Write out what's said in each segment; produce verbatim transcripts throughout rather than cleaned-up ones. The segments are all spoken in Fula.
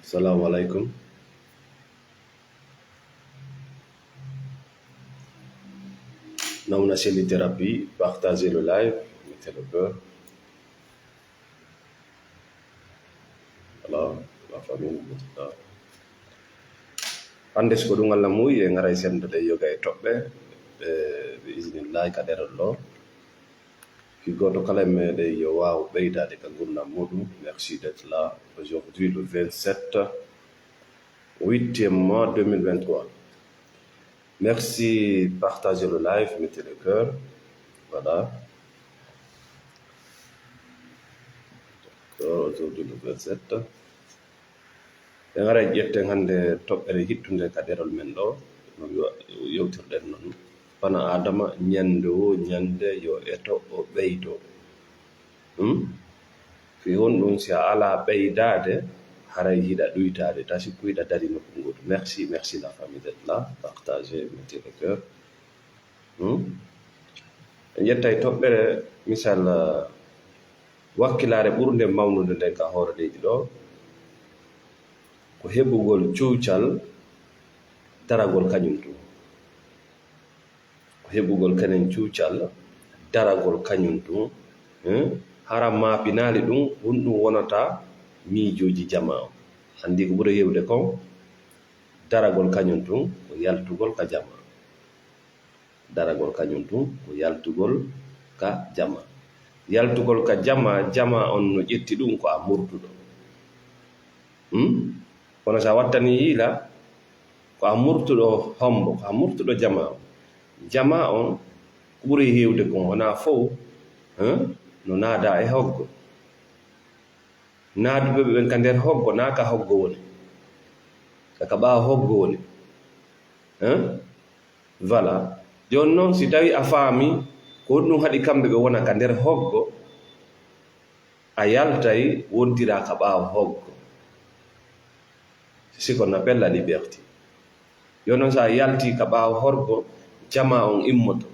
Salam alaikum. Namna selli terapi, partagez le live, mettez le cœur. Voilà, la famille. Hannde, so ko ɗum Allah muuyi, en ngaray senndude yoga e toɓɓe, e, bi iznillahi ka ɗerol ɗo. Ki gooto kala e meɗen yo waaw ɓeydaade ka ngurndan muɗum. Merci d'être là. Aujourd'hui, le vingt-sept, huitième mois deux mille vingt-trois. Merci, partagez le live, mettez le cœur. Voilà. Aujourd'hui, le vingt-sept. En ngaray ƴetten hannde toɓɓere hittunde ka ɗerol men ɗo, no yo-, yewtirɗen noon. Bana Aadama, ñande wo ñande yo eto o ɓeydo. Hmm? Fii honɗum si a alaa ɓeydaade, haray hiɗa ɗuytaade, ta sikku hiɗa dari nokku gooto. Merci, merci la famille d'être là. Partagez, mettez le cœur. Hmm? En ƴettay toɓɓere, misal, eh, wakkilaare ɓurnde mawnude nden ka hoore leydi ɗo, ko heɓugol cuucal daragol kañum tun. Ko heɓugol kañum cuucal daragol kañum tun, eh, hara maapinaali ɗum, honɗum wonata miijooji jamaa on. Anndi ko ɓuri heewde kon, daragol kañum tun ko yaltugol ka jamaa. Daragol kañum tun ko yaltugol ka jamaa. Yaltugol ka jamaa, jamaa on no ƴetti ɗum ko a murtuɗo. Hmm? Kono so a wattanii yiila, ko a murtuɗo hombo, ko a murtuɗo jamaa on. Jamaa on, ko ɓuri heewde kon, wonaa fow, eh, no naadaa e hoggo. Naaduɓe ɓen ka nder hoggo, naa ka hoggo woni. Ka, ka ɓaawo hoggo woni. Hein? Voilà. Jooni non, si tawi a faami ko honɗum haɗi kamɓe ɓe wona ka nder hoggo, a yaltay wontira ka ɓaawo hoggo. C'est ce qu'on appelle la liberté. Jooni non, so a yalti ka ɓaawo hoggo, jamaa on immoto.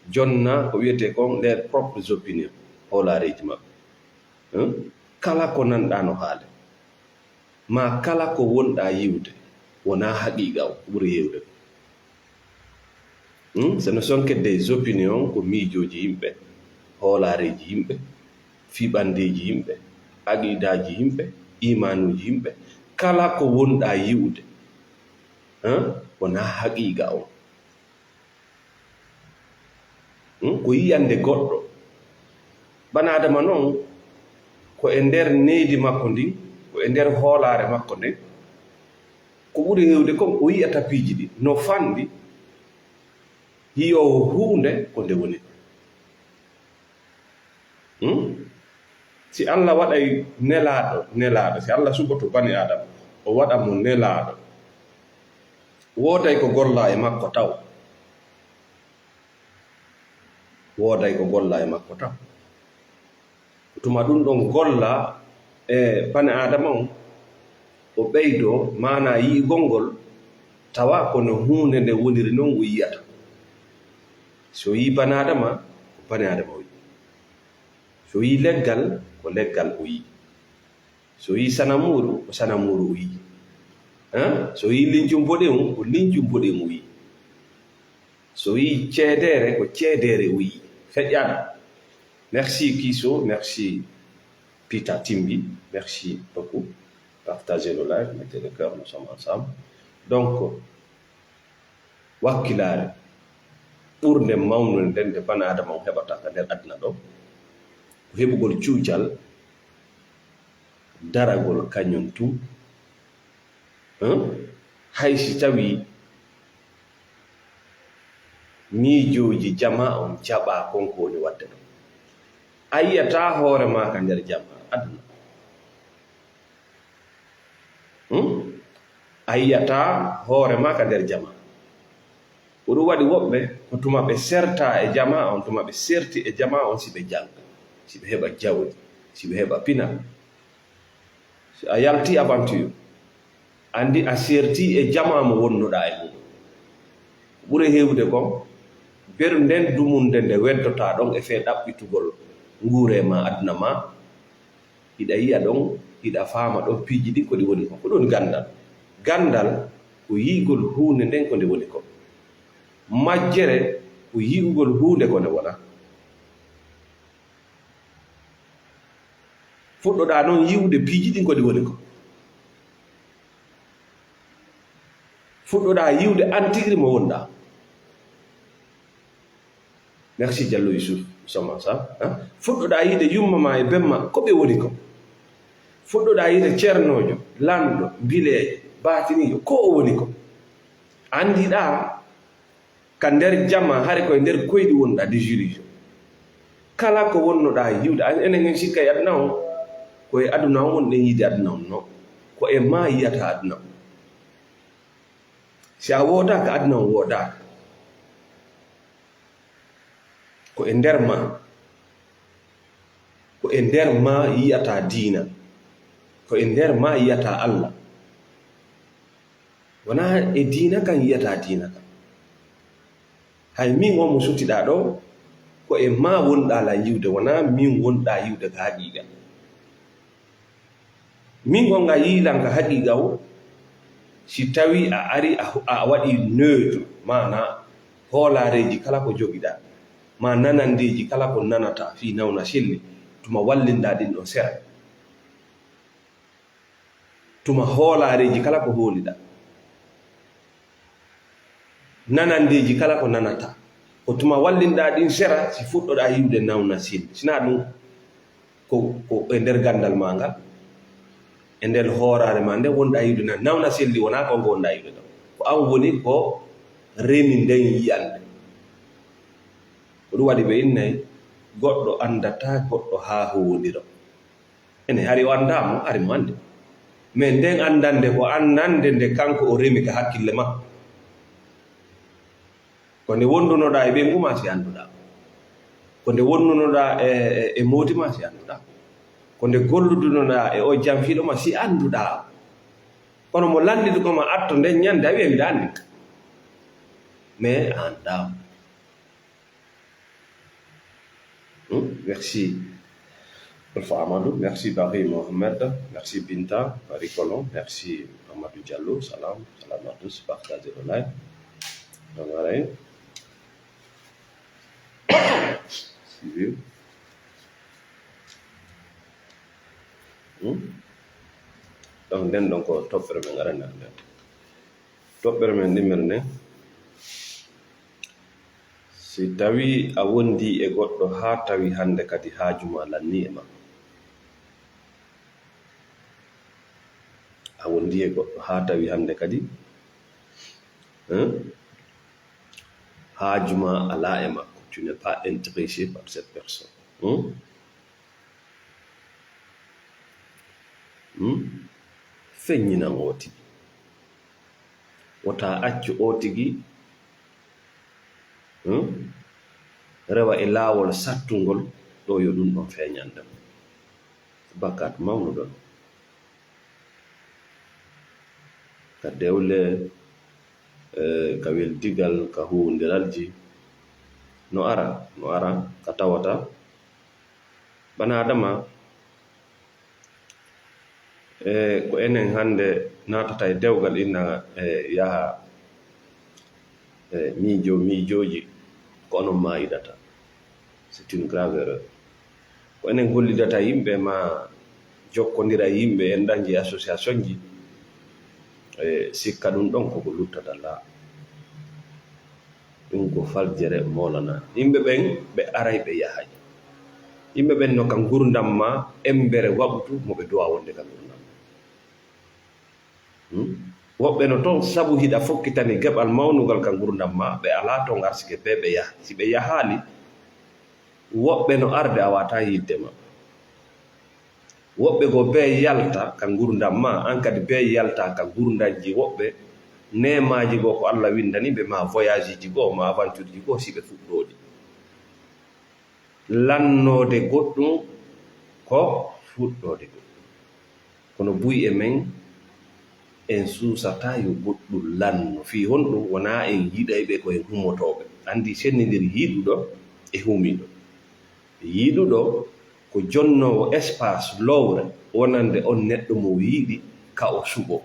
Jonna ko wiyetee kon leurs propres opinions, hoolaareeji maɓɓe. Hein? Kala ko nanɗaa no haale, maa kala ko wonɗaa yi'ude, wonaa haqiiqa on, ko ɓuri heewde. Hmm? Ce ne sont que des opinions, ko miijooji yimɓe, hoolaareeji yimɓe, fiɓanndeeji yimɓe, aqiidaaji yimɓe, iimaanuuji yimɓe. Kala ko wonɗaa yi'ude, hein, wonaa haqiiqa on. Hmm? Ko yiyannde goɗɗo. Bana Adama non, ko e nder nehdi makko ndin, ko e nder hoolaare makko nden, ko ɓuri heewde kon o yiyata piiji ɗin no fanɗi, yiyoowo huunde ko nde woni. Hmm? Si Allah waɗay nelaaɗo, nelaaɗo, si Allah suɓoto bani Aadama, o waɗa mo nelaaɗo, wooday ko gollaa e makko taw. Wooday ko gollaa e makko taw. Tuma ɗum ɗon gollaa e bani Aadama on, o ɓeydoo maanaa yi'ugol ngol, tawa kono huunde nde woniri non o yiyata. So yii bani Aadama, ko bani Aadama o yii. So yii leggal, ko leggal o yii. So yii sanamuuru, ko sanamuuru o yii. Hein? So yii lincum boɗewum, ko lincum boɗewum o yii. So yii ceedeere, ko ceedeere o yii. Feƴƴaɗo. Merci Kiso, merci Peter Timbi, merci beaucoup. Partagez le live, mettez le cœur, nous sommes ensemble. Donc, wakkilaare ɓurnde mawnude nden nde bani Aadama on heɓata ka nder aduna ɗo, ko heɓugol cuucal, daragol kañum tun. Hein? Hay si tawii miijooji jamaa on jaɓaa kon ko woni waɗde ɗon, a yi'ataa hoore maa ka nder jamaa aduna. Hmm? A yi'ataa hoore maa ka nder jamaa. Ko ɗum waɗi woɓɓe ko tuma ɓe sertaa e jamaa on, tuma ɓe serti e jamaa on si ɓe jannga, si ɓe heɓa jawdi, si ɓe heɓa pinal. Si a yalti aventure, anndi a serti e jamaa mo wonnoɗaa e mum. Ɓuri heewde kon, beru nden dumunde nde weddotaa ɗon e fee ɗaɓɓitugol nguure maa, aduna maa, hiɗa yi'a ɗon Hiɗa faama ɗon piiji ɗin ko ɗi woni kon. Ko ɗun ganndal. Ganndal ko yi'ugol huunde nden ko nde woni kon. Majjere ko yi'ugol huunde ko nde wonaa. Fuɗɗoɗaa non yi'ude piiji ɗin ko ɗi woni kon. Fuɗɗoɗaa yi'ude antigiri mo wonɗaa. Merci Diallo Youssouf, Moussa Massa, hein? Fuɗɗoɗaa yi'ude yumma maa e ben maa, ko ɓe woni kon. Fuɗɗoɗaa yi'ude ceernoojo, lanɗo, mbileejo, baatiniijo, ko o woni kon. Anndiɗaa ka nder jamaa, hari ko e nder koyɗi wonɗaa, des illusions. Kala ko wonnoɗaa yi'ude, an-, enen en sikka e aduna on, ko e aduna on wonɗen yi'ude aduna on, non. Ko e maa yi'ataa aduna on. Si a woodaaka, aduna on woodaaka. Ko e nder maa, ko e nder maa yi'ataa diina. Ko e nder maa yi'ataa Alla. Wonaa e diina kan yi'ataa diina kan. Hay min on mo sutiɗaa ɗoo, ko e maa wonɗaa lan yi'ude, wonaa min wonɗaa yi'ude ka haqiiqa. Min on nga yiilan ka haqiiqa o, si tawii a arii a, a waɗii neutre, maanaa hoolaareeji kala ko jogiɗaa, maa nanandeeji kala ko nanataa fii nawna selli, tuma wallinɗaa ɗin ɗon sera. Tuma hoolaareeji kala ko hooliɗaa. Nanandeeji kala ko nanataa. Ko tuma wallinɗaa ɗin sera, si fuɗɗoɗaa yi'ude nawna selli. Si naa ɗun, ko, ko e nder ganndal maa ngal, e nder hooraare maa nden wonɗaa yi'ude na-, nawna selli, wonaa ko on ko wonɗaa yi'ude ɗon. Ko an woni ko reni nden yi'annde. Ko ɗun waɗi ɓe innay, goɗɗo anndataa goɗɗo haa hoondira. Ene hari o anndaa mo, hari mo anndi. Mais nden anndande ko annande nde kanko o remi ka hakkille makko. Ko nde wondunoɗaa e ɓeyngu maa si annduɗaa. Ko nde wondunoɗaa e, e, e moodi maa si annduɗaa. Ko nde golludunoɗaa e o janfiiɗo maa si annduɗaa. Kono mo lanndituɗo maa atto nden ɲande a wi'ay miɗa anndi. Mais a anndaa mo. Hmm, merci, Alpha Amadou. Merci, Barry Mohamed. Merci, Binta, Barry Colon. Merci, Amadou Diallo. Salam, salam à tous. Partagez le live. Bye bye. Suivez. Hmm? Donc, nden ɗon ko toɓɓere men arani nden. Toɓɓere men ɗimere nden. Si tawii a wondii e goɗɗo haa tawi hannde kadi haaju maa lannii e makko. A wondii e goɗɗo haa tawi hannde kadi, hein? Haaju maa alaa e makko. Tu n'es pas intéressé par cette personne. Hmm? Hmm? Feññinan oo tigi. Wota accu oo tigi, hmm, rewa e laawol sattungol, ɗoo yo ɗun ɗon feeñande mo. Bakkaatu mawnuɗo non. Ka dewle, eh, ka weldigal, ka huwondiralji, no ara, no ara, ka tawata Bana Adama, e ko enen hannde naatata e dewgal inna, e yaha, e miijo, miijooji, ko onon maayidata. C'est une grave erreur. Ko enen gollidata yimɓe, ma jokkondira e yimɓe, en dañji association ji, e sikka ɗum ɗon koko luttata laa. Ɗum ko faljere moolana. Yimɓe ɓen, ɓe aray, ɓe yahay. Yimɓe ɓen no ka ngurndam ma, embere waɓutu mo ɓe duwa wonde ka ngurndam ma. Hmm? Woɓɓe no ton sabu hiɗa fokkitani geɓal mawnugal ka ngurndam ma, ɓe alaa ton arsike bee ɓe yaha. Si ɓe yahaali, woɓɓe no arde a wata yidde ma. Woɓɓe goo bee yalta ka ngurndam ma, an kadi bee yalta ka ngurndamji woɓɓe. Neemaaji goo ko Alla winndani ɓe, ma voyage ji goo, ma aventure ji goo, si ɓe fuɗɗooɗi. Lannoode goɗɗum ko fuɗɗoode goɗɗum. Kono buy e men, en suusataa yo goɗɗum lanno. Fii honɗum? Wonaa en yiɗay ɓe, ko en humotooɓe. Anndi sennindiri yiɗuɗo e humiiɗo. Yiɗuɗo ko jonnoowo espace lowre wonande on neɗɗo mo o yiɗi, ka o suɓo,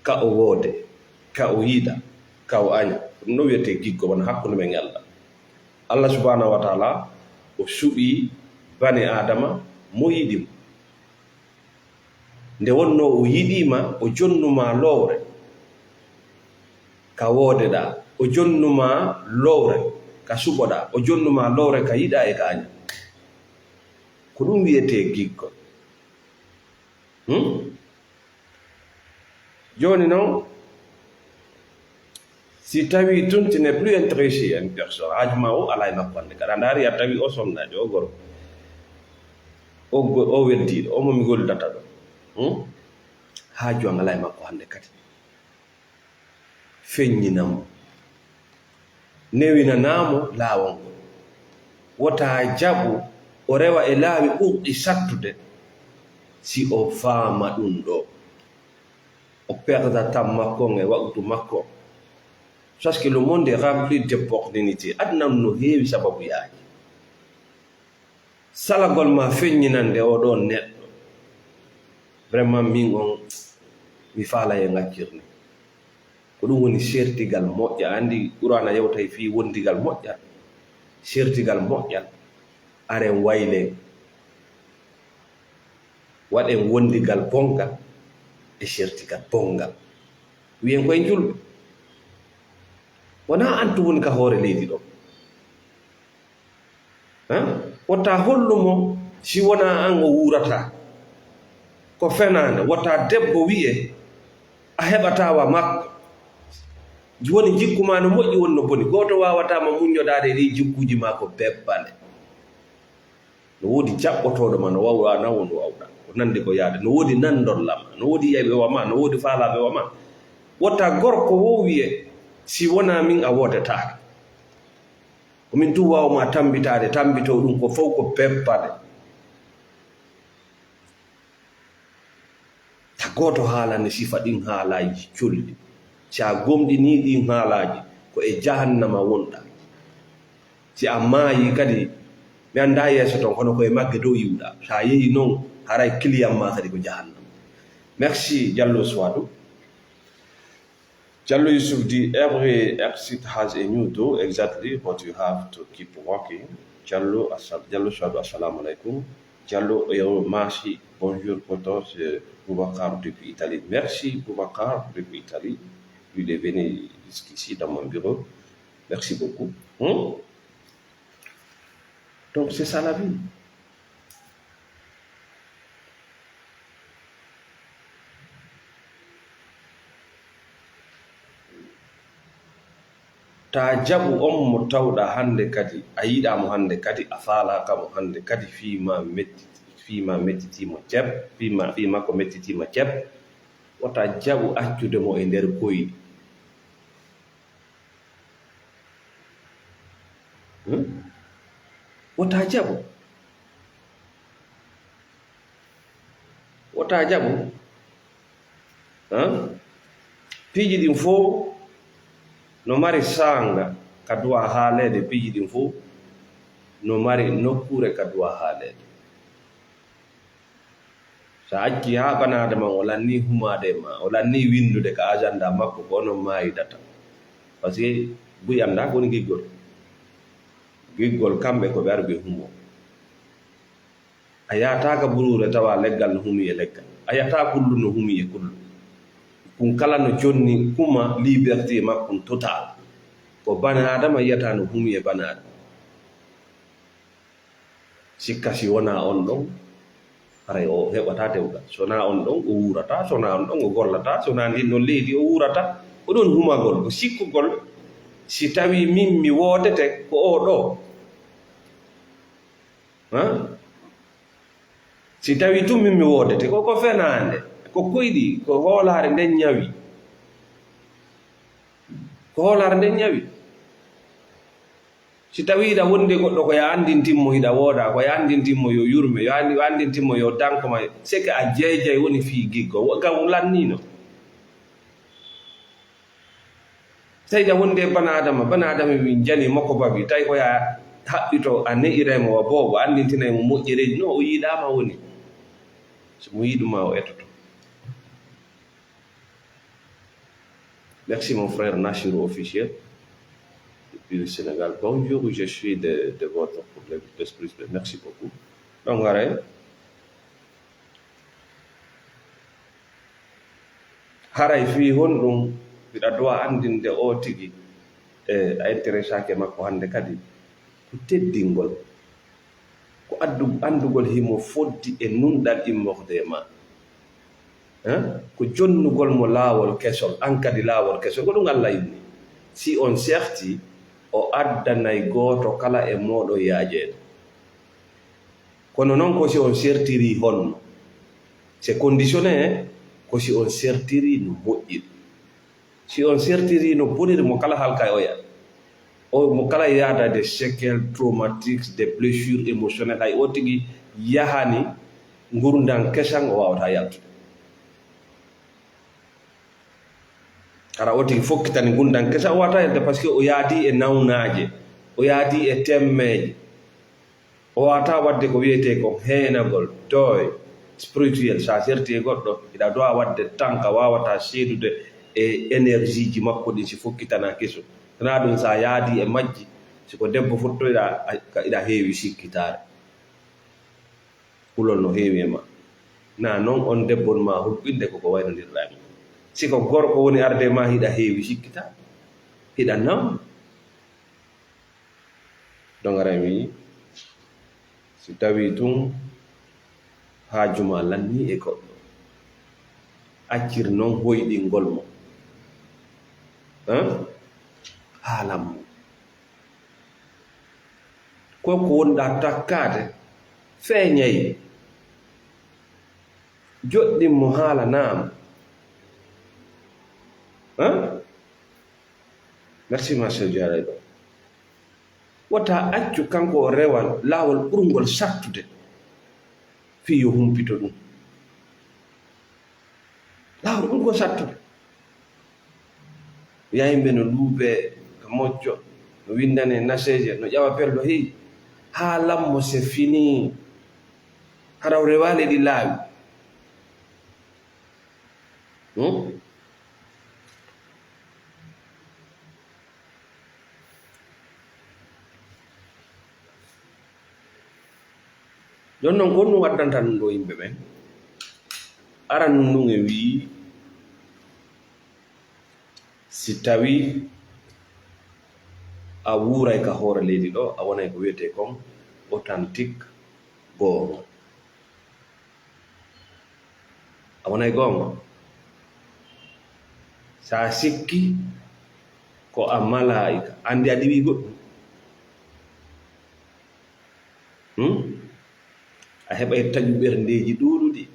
ka o woode, ka o yiɗa, ka o aña. Ɗum no wiyetee giggo, wona hakkunde men e Allah. Allah subhanahu wa taala o suɓii bani Aadama mo yiɗi mo. Nde wonnoo o yiɗii ma, o jonnu ma lowre ka woodeɗaa, o jonnu ma lowre ka suɓoɗaa, o jonnu ma lowre ka yiɗaa e ka aña. Ko ɗum wiyetee giggo. Hmm? Jooni noon, si tawii tun tu n'es plus intéressé à une personne, haaju maa o alaa e makko hannde kadi. A ndaari, a tawi o sonnaajo, o gorko, o go-, o weldiiɗo, o mo mi gollidata ɗo. Hmm? Haaju an alaa e makko hannde kadi. Feññina mo. Newinanaa mo laawol ngol. Wota jaɓu o rewa e laawi ɓurɗi sattude si o faama ɗum ɗo. O perdre temps makko on e waqtu makko. Parce que le monde est rempli d'opportunités. Aduna no heewi sababuyaaji. Salagol ma feññinande oo ɗoo neɗɗo. Vraiment, min on, mi faalaa e ngaccirde. Ko ɗum woni sertigal moƴƴa. Anndi Qur'aana yewtay fii wondigal moƴƴal. Sertigal moƴƴal. Aren waylen. Waɗen wondigal bonngal e sertigal bonngal. Wiyen ko en julɓe. Wonaa an tun woni ka hoore leydi ɗo. Hein? Wota hollu mo si wonaa an o wuurata. Ko fenaande. Wota debbo wi'e a heɓataa wa makko. Woni jikku maa no moƴƴi, woni no boni. Gooto waawataa ma muññodaade e ɗii jikkuuji maa ko bebbale. No woodi jaɓɓotooɗo ma, no wawɗaa na won wawɗaa. Ko nandi ko yaade. No woodi nandolla ma. No woodi yayɓe wa ma. No woodi faalaaɓe wa ma. Wota gorko wo wi'e si wonaa min a woodetaake. Ko min tun waawa ma tambitaade, tambitoo ɗum ko fow ko bebbale. Ta gooto haalani sifa ɗin haalaaji colli. Si a gomɗinii ɗin haalaaji, ko e jahannama wonɗaa. Si a maayii kadi, mi anndaa yeeso ton, kono ko e magge dow iwɗaa. Si a yehii non, haray kiliyan maa kadi ko jahannama. Merci, Jallo Suwadu. Jallo Yusuf dit, every exit has a new door, exactly, but you have to keep walking. Jallo, assa-, Jallo Suwadu, assalamu alaikum. Jallo, yo, merci. Bonjour, Poto, c'est Boubacar depuis Italie. Merci, Boubacar, depuis Italie. Il est venu jusqu'ici dans mon bureau. Merci beaucoup. Hmm? Donc, c'est ça la vie. Taa jaɓu on mo tawɗaa hannde kadi, a yiɗaa mo hannde kadi, a faalaaka mo hannde kadi, fii ma metti-, fii ma mettitii mo ceeb, fii ma, fii makko mettitii mo ceeb, wota jaɓu accude mo e nder koyɗi. Hmm? Wota jaɓu. Wota jaɓu. Hein? Piiji ɗin fow no mari saanga ka duwa haaleede, piiji ɗin fow no mari nokkuure ka duwa haaleede. So a accii haa banaadama o lanni humaade e ma, o lanni winndude ka agenda makko, ko onon maayidata. Parce que buy anndaa ko woni giggol. Giggol kamɓe ko ɓe ari ɓe humo. A yahata ka buruure tawa leggal no humi e leggal. A yahata kullu no humi e kullu. Kun kala no jonni kuma liberté makkun total. Ko banaadama yiyata no humi e banaadama. Sikka si wonaa on ɗon, haray o heɓataa dewgal. So wonaa on ɗon, o wuurataa. So wonaa on ɗon, o gollataa. So wonaa ndin ɗon leydi, o wuurataa. Ko ɗon humagol, ko sikkugol. Si tawii min mi woodete ko oo ɗoo. Ha? Si tawii tun min mi woodete, ko, ko fenaande, ko koyɗi, ko hoolaare nden ñawi. Ko hoolaare nden ñawi. Si tawii hiɗa wondi e goɗɗo, ko yo anndintin mo hiɗa woodaa, ko yo anndintin mo yo yurme, yo anndi-, anndintin mo yo danko ma, c'est que a jeejay woni fii giggo, wo-, ngam lanniino. Tawi hiɗa wondi e banaadama, banaadama min jani moko babi, tawi ko yaa haɓɓito, a ne'iray mo wa boobo, anndintinay mo moƴƴereeji, no o yiɗaama woni. So mo yiɗuma o etoto. Merci mon frère Nassirou Officiel depuis le Sénégal. Bonjour, je suis de, de votre pour le, l'esprit. Merci beaucoup. Donc, haray, haray fii honɗum mbiɗa duwa anndinde o tigi, e, a intéressake makko hannde kadi ko teddingol. Ko addu-, anndugol himo foddi e nunɗal immorde e ma. Hein? Ko jonnugol mo laawol kesol, an kadi laawol kesol. Ko ɗum Allah inni. Si on serti, o addanay gooto kala e mooɗon yaajeede. Kono noon ko si on sertirii honno? C'est conditionné, hein? Ko si on sertirii no moƴƴiri. Si on sertirii no boniri mo kala halka e oya. O mo kala yaada des séquelles traumatiques, des blessures émotionnelles, hay o tigi yahani ngurndan kesan o waawata yaltude. Hara o tigi fokkitani ngurndan kesan o waawata yaltude parce que o yaadi e nawnaaje, o yaadi e temmeeje. O waawataa waɗde ko wiyetee kon heenagol, deuil spirituel. So a serti e goɗɗo, hiɗa duwa waɗde tanka, waawataa seedude e énergie ji makko ɗin si fokkitana keso. Tanaa ɗum, so a yaadi e majji, si ko debbo fottoyɗaa, a, ka, hiɗa heewi sikkitaare. Kulol no heewi e ma. Naa non on debbo ma hulɓinde ko ko waynondirɗaa e mum. Si ko gorko woni arde ma, hiɗa heewi sikkitaare. Hiɗa nam. Dongara mi, si tawii tun haaju maa lannii e goɗɗo, accir non hoyɗingol mo, hein? Haalan mo. Ko ko wonɗaa takkaade feeñay. Joɗɗin mo haalanaama. Hein? Merci, ma sœur Diarra. Wota accu kanko o rewa laawol ɓurngol sattude fii yo humpito ɗum. Laawol ɓurngol sattude. Yimɓe no luuɓe, no mocco, no winndane naseeje, no ƴawa pello, hey, haalan mo c'est fini. Hara o rewaali ɗi laawi. Hmm? Jooni non, ko honɗum addanta ɗum ɗoo yimɓe ɓen? Aran ɗum e wi'i, si tawii a wuuray ka hoore leydi ɗoo, a wonay ko wiyetee kon authentique goonga. A wonay goonga? Sa sikki ko a malaa'ika, anndi a diwii goɗɗum. Hmm? A heɓay taƴu ɓerndeeji ɗuuɗuɗi,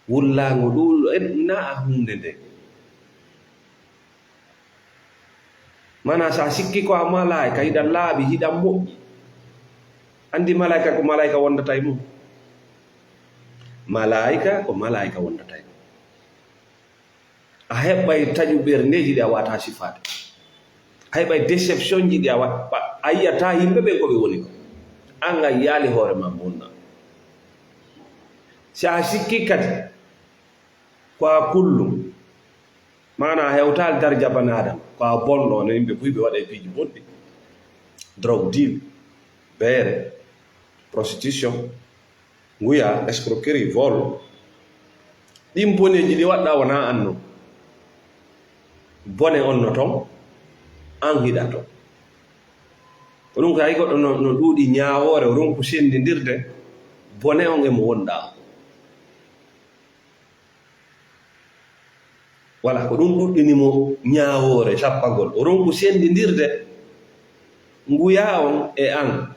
wullaango ɗuuɗuɗo, en, naa a huunde nde. Maanaa, so a sikki ko a malaa'ika, hiɗa laaɓi, hiɗa moƴƴi. Anndi malaa'ika ko malaa'ika wondata e mum. Malaa'ika ko malaa'ika wondata e mum. A heɓay taƴu ɓerndeeji ɗi a waawataa sifaade. A heɓay déception ji ɗi a wa-, a yi'ataa yimɓe ɓen ko ɓe woni ko. An a yi'aali hoore maa mbonna. Si a sikki kadi, ko a kullum. Maanaa, a hewtaali darja bana Adama. Ko a bonɗo, no yimɓe buy ɓe waɗa e piiji bonɗi. Drogue deal, beere, prostitution, nguya, escroquerie, vol. Ɗin boneeji ɗi waɗɗaa wonaa an non. Bone on no ton, an hiɗa ton. Ko ɗum ka hay goɗɗo no, no ɗuuɗi ñaawoore, o ronku senndindirde bone on e mo wonɗaa. Wala, ko ɗum ɗuɗɗini mo ñaawoore sappagol. O ronku senndindirde nguya on e an.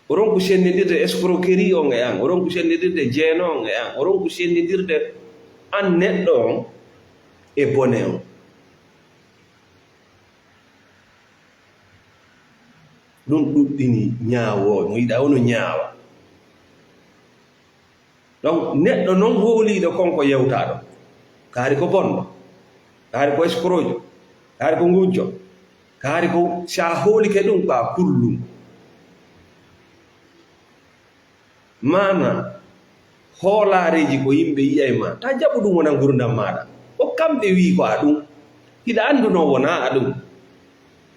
O ronku senndindirde escroquerie on e an. O ronku senndindirde jeeno on e an. O ronku senndindirde an neɗɗo on e bone on. Ɗum ɗuɗɗini ñaawooɓe. Mo yiɗaa o no ñaawa. Donc, neɗɗo non hooliiɗo kon ko yewtaa ɗo. Kaari ko bonɗo. Kaari ko escroc-jo. Kaari ko ngujjo. Kaari ko si a hoolike ɗum, ko a kullum. Maana, hoolaareeji ko yimɓe yi'ay ma, ta jaɓu ɗum wona ngurdam maaɗa. Ko kamɓe wi'i ko a ɗum. Hiɗa anndu non wonaa a ɗum.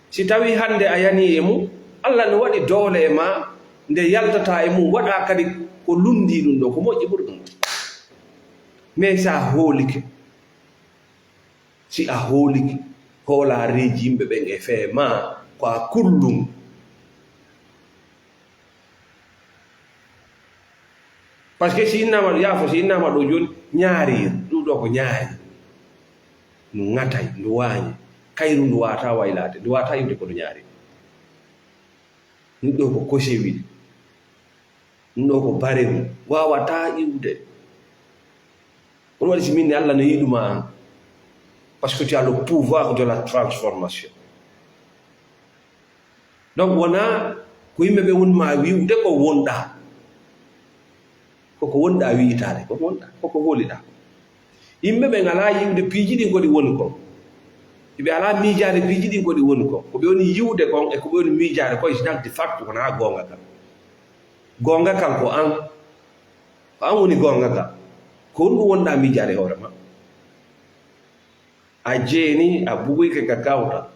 Si tawii hannde a yanii e mum, Alla no waɗi doole e ma, nde yaltataa e mum, waɗaa kadi ko lunndii ɗum ɗoo, ko moƴƴi ɓuri ɗum. Mais si a hoolike, si a hoolike, hoolaareeji yimɓe ɓen e fee ma, ko a kullum. Parce que si innama, yaafo, si innama ɗo jooni, ñaari, ɗum ɗo ko ñaari. Ndu ŋatay, ndu waañi. Kayru ndu waata waylaade, ndu waata iwde ko ndu ñaari. Ɗum ɗo ko kosewil. Ɗum ɗo ko barewu. Waawata iwde. Ɗum waɗi si min Alla no yiɗuma an. Parce que tu as le pouvoir de la transformation. Donc, wonaa ko yimɓe ɓe woni ma wi'ude ko wonɗaa. Koko wonɗaa wi'itaade, ko wonɗaa, koko hooliɗaa. Yimɓe ɓe ngalaa yi'ude piiji ɗin ko ɗi woni kon. Ɓe alaa miijaade piiji ɗin ko ɗi woni kon. Ko ɓe woni yi'ude kon e ko ɓe woni miijaade kon, is not de facto, wonaa goonga kan. Goonga kan ko an. Ko an woni goonga kan. Ko honɗum wonɗaa miijaade hoore ma? A jeeni, a buguyke ka kawta,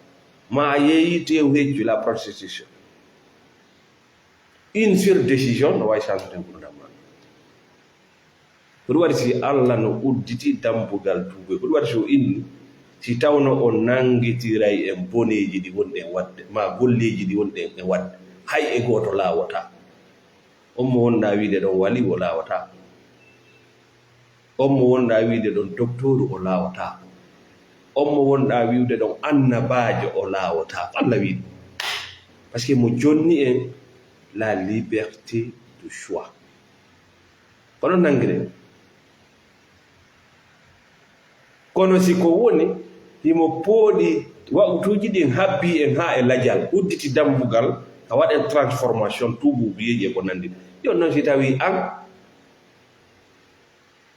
ma a yeeyi tew heccu la prostitution. Une seule décision no wawi change de gurdam ma. Ko ɗum waɗi si Allah no udditi dambugal tuuboy, ko ɗum waɗi si o inni, si tawno o nangitiray en boneeji ɗi wonɗen waɗde, ma golleeji ɗi wonɗen e waɗde, hay e gooto laawota. On mo wonɗaa wiide ɗon waliw, o laawataa. On mo wonɗaa wiide ɗon doktooru, o laawataa. On mo wonɗaa wiide ɗon annabaajo, o laawataa. Ko Allah wiide. Parce que mo jonni en la liberté de choix. Kono nanngiren. Kono si ko woni, himo pooɗi waqtuuji ɗin, habbii en haa e lajal, udditi dambugal, ka waɗen transformation, tuubuuyeeji e ko nanndi. Jooni non, si tawii an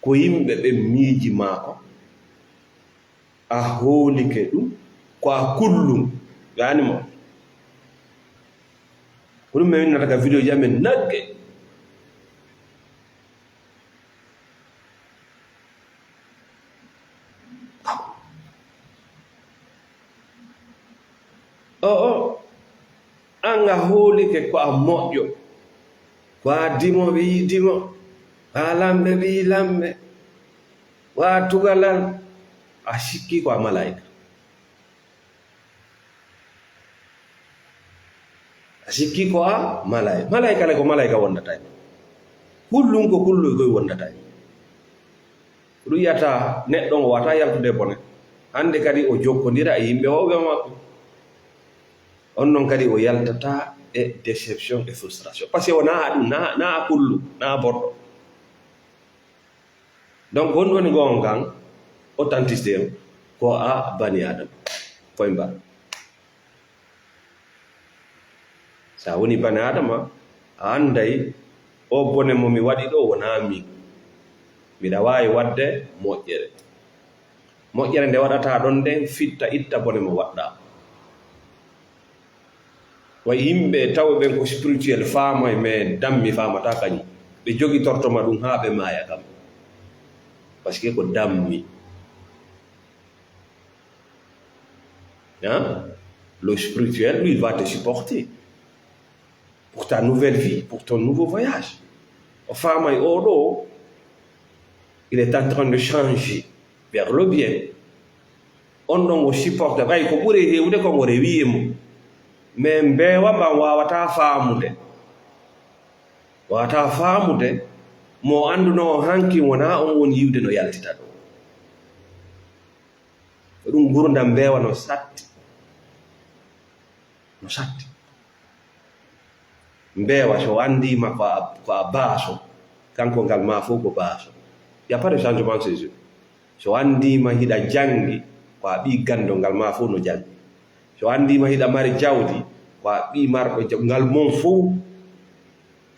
ko yimɓe ɓen miiji maa ko, a hoolike ɗum, ko a kullum, yaani mo. Ko ɗum mi winnata ka video ji amen nagge. O, o, an a hoolike ko a moƴƴo, ko a dimo ɓii dimo, ko a lamɓe ɓii lamɓe, ko a tugalal, a sikki ko a malaika. A sikki ko a malay-, malaika le ko malaika wondata e. Kullum ko kullu koy wondata e. Ko ɗum yiyata neɗɗo on o wata yaltude bone. Hande kadi o jokkondira e yimɓe wawɓe makko. On non kadi o yaltata e déception e frustration. Parce que wona ɗum, na, na kullu, na borɗo. Donc, honɗum woni goonga kan? Authenticité on, ko a bani Adama. Koye mba. Sa woni bani Adama, a anday, o bone mo mi waɗi ɗo wonaa min. Miɗa waawi waɗde moƴƴere. Moƴƴere nde waɗata ɗon nden, fitta, itta bone mo waɗɗa. Wa yimɓe tawɓe ɓen ko spirituel, faamay, mais dammi faamata kañum. Ɓe jogitorto ma ɗum haa ɓe maaya kam. Parce que ko dammi. Hein? Le spirituel, lui, il va te supporter. Pour ta nouvelle vie, pour ton nouveau voyage. O faamay o ɗo, il est en train de changer vers le bien. On ɗon o supporte, ɓay ko ɓuri heewde kon o rewi e mum. Mais mbeewa mban waawataa faamude. Waawataa faamude mo o anndunoo o hanki wonaa on woni yiwde no yaltita ɗo. Ko ɗum ngurdam mbeewa no satti. No satti. Mbeewa, so o anndiima ko a, ko a baaso, kanko ngal maa fof ko baaso. Y a pas de changement chez eux. So o anndiima hiɗa janngi, ko a ɓii ganndo, ngal maa fof no janngi. So o anndiima hiɗa mari jawdi, ko a ɓii marɗo jaw-, ngal mon fof.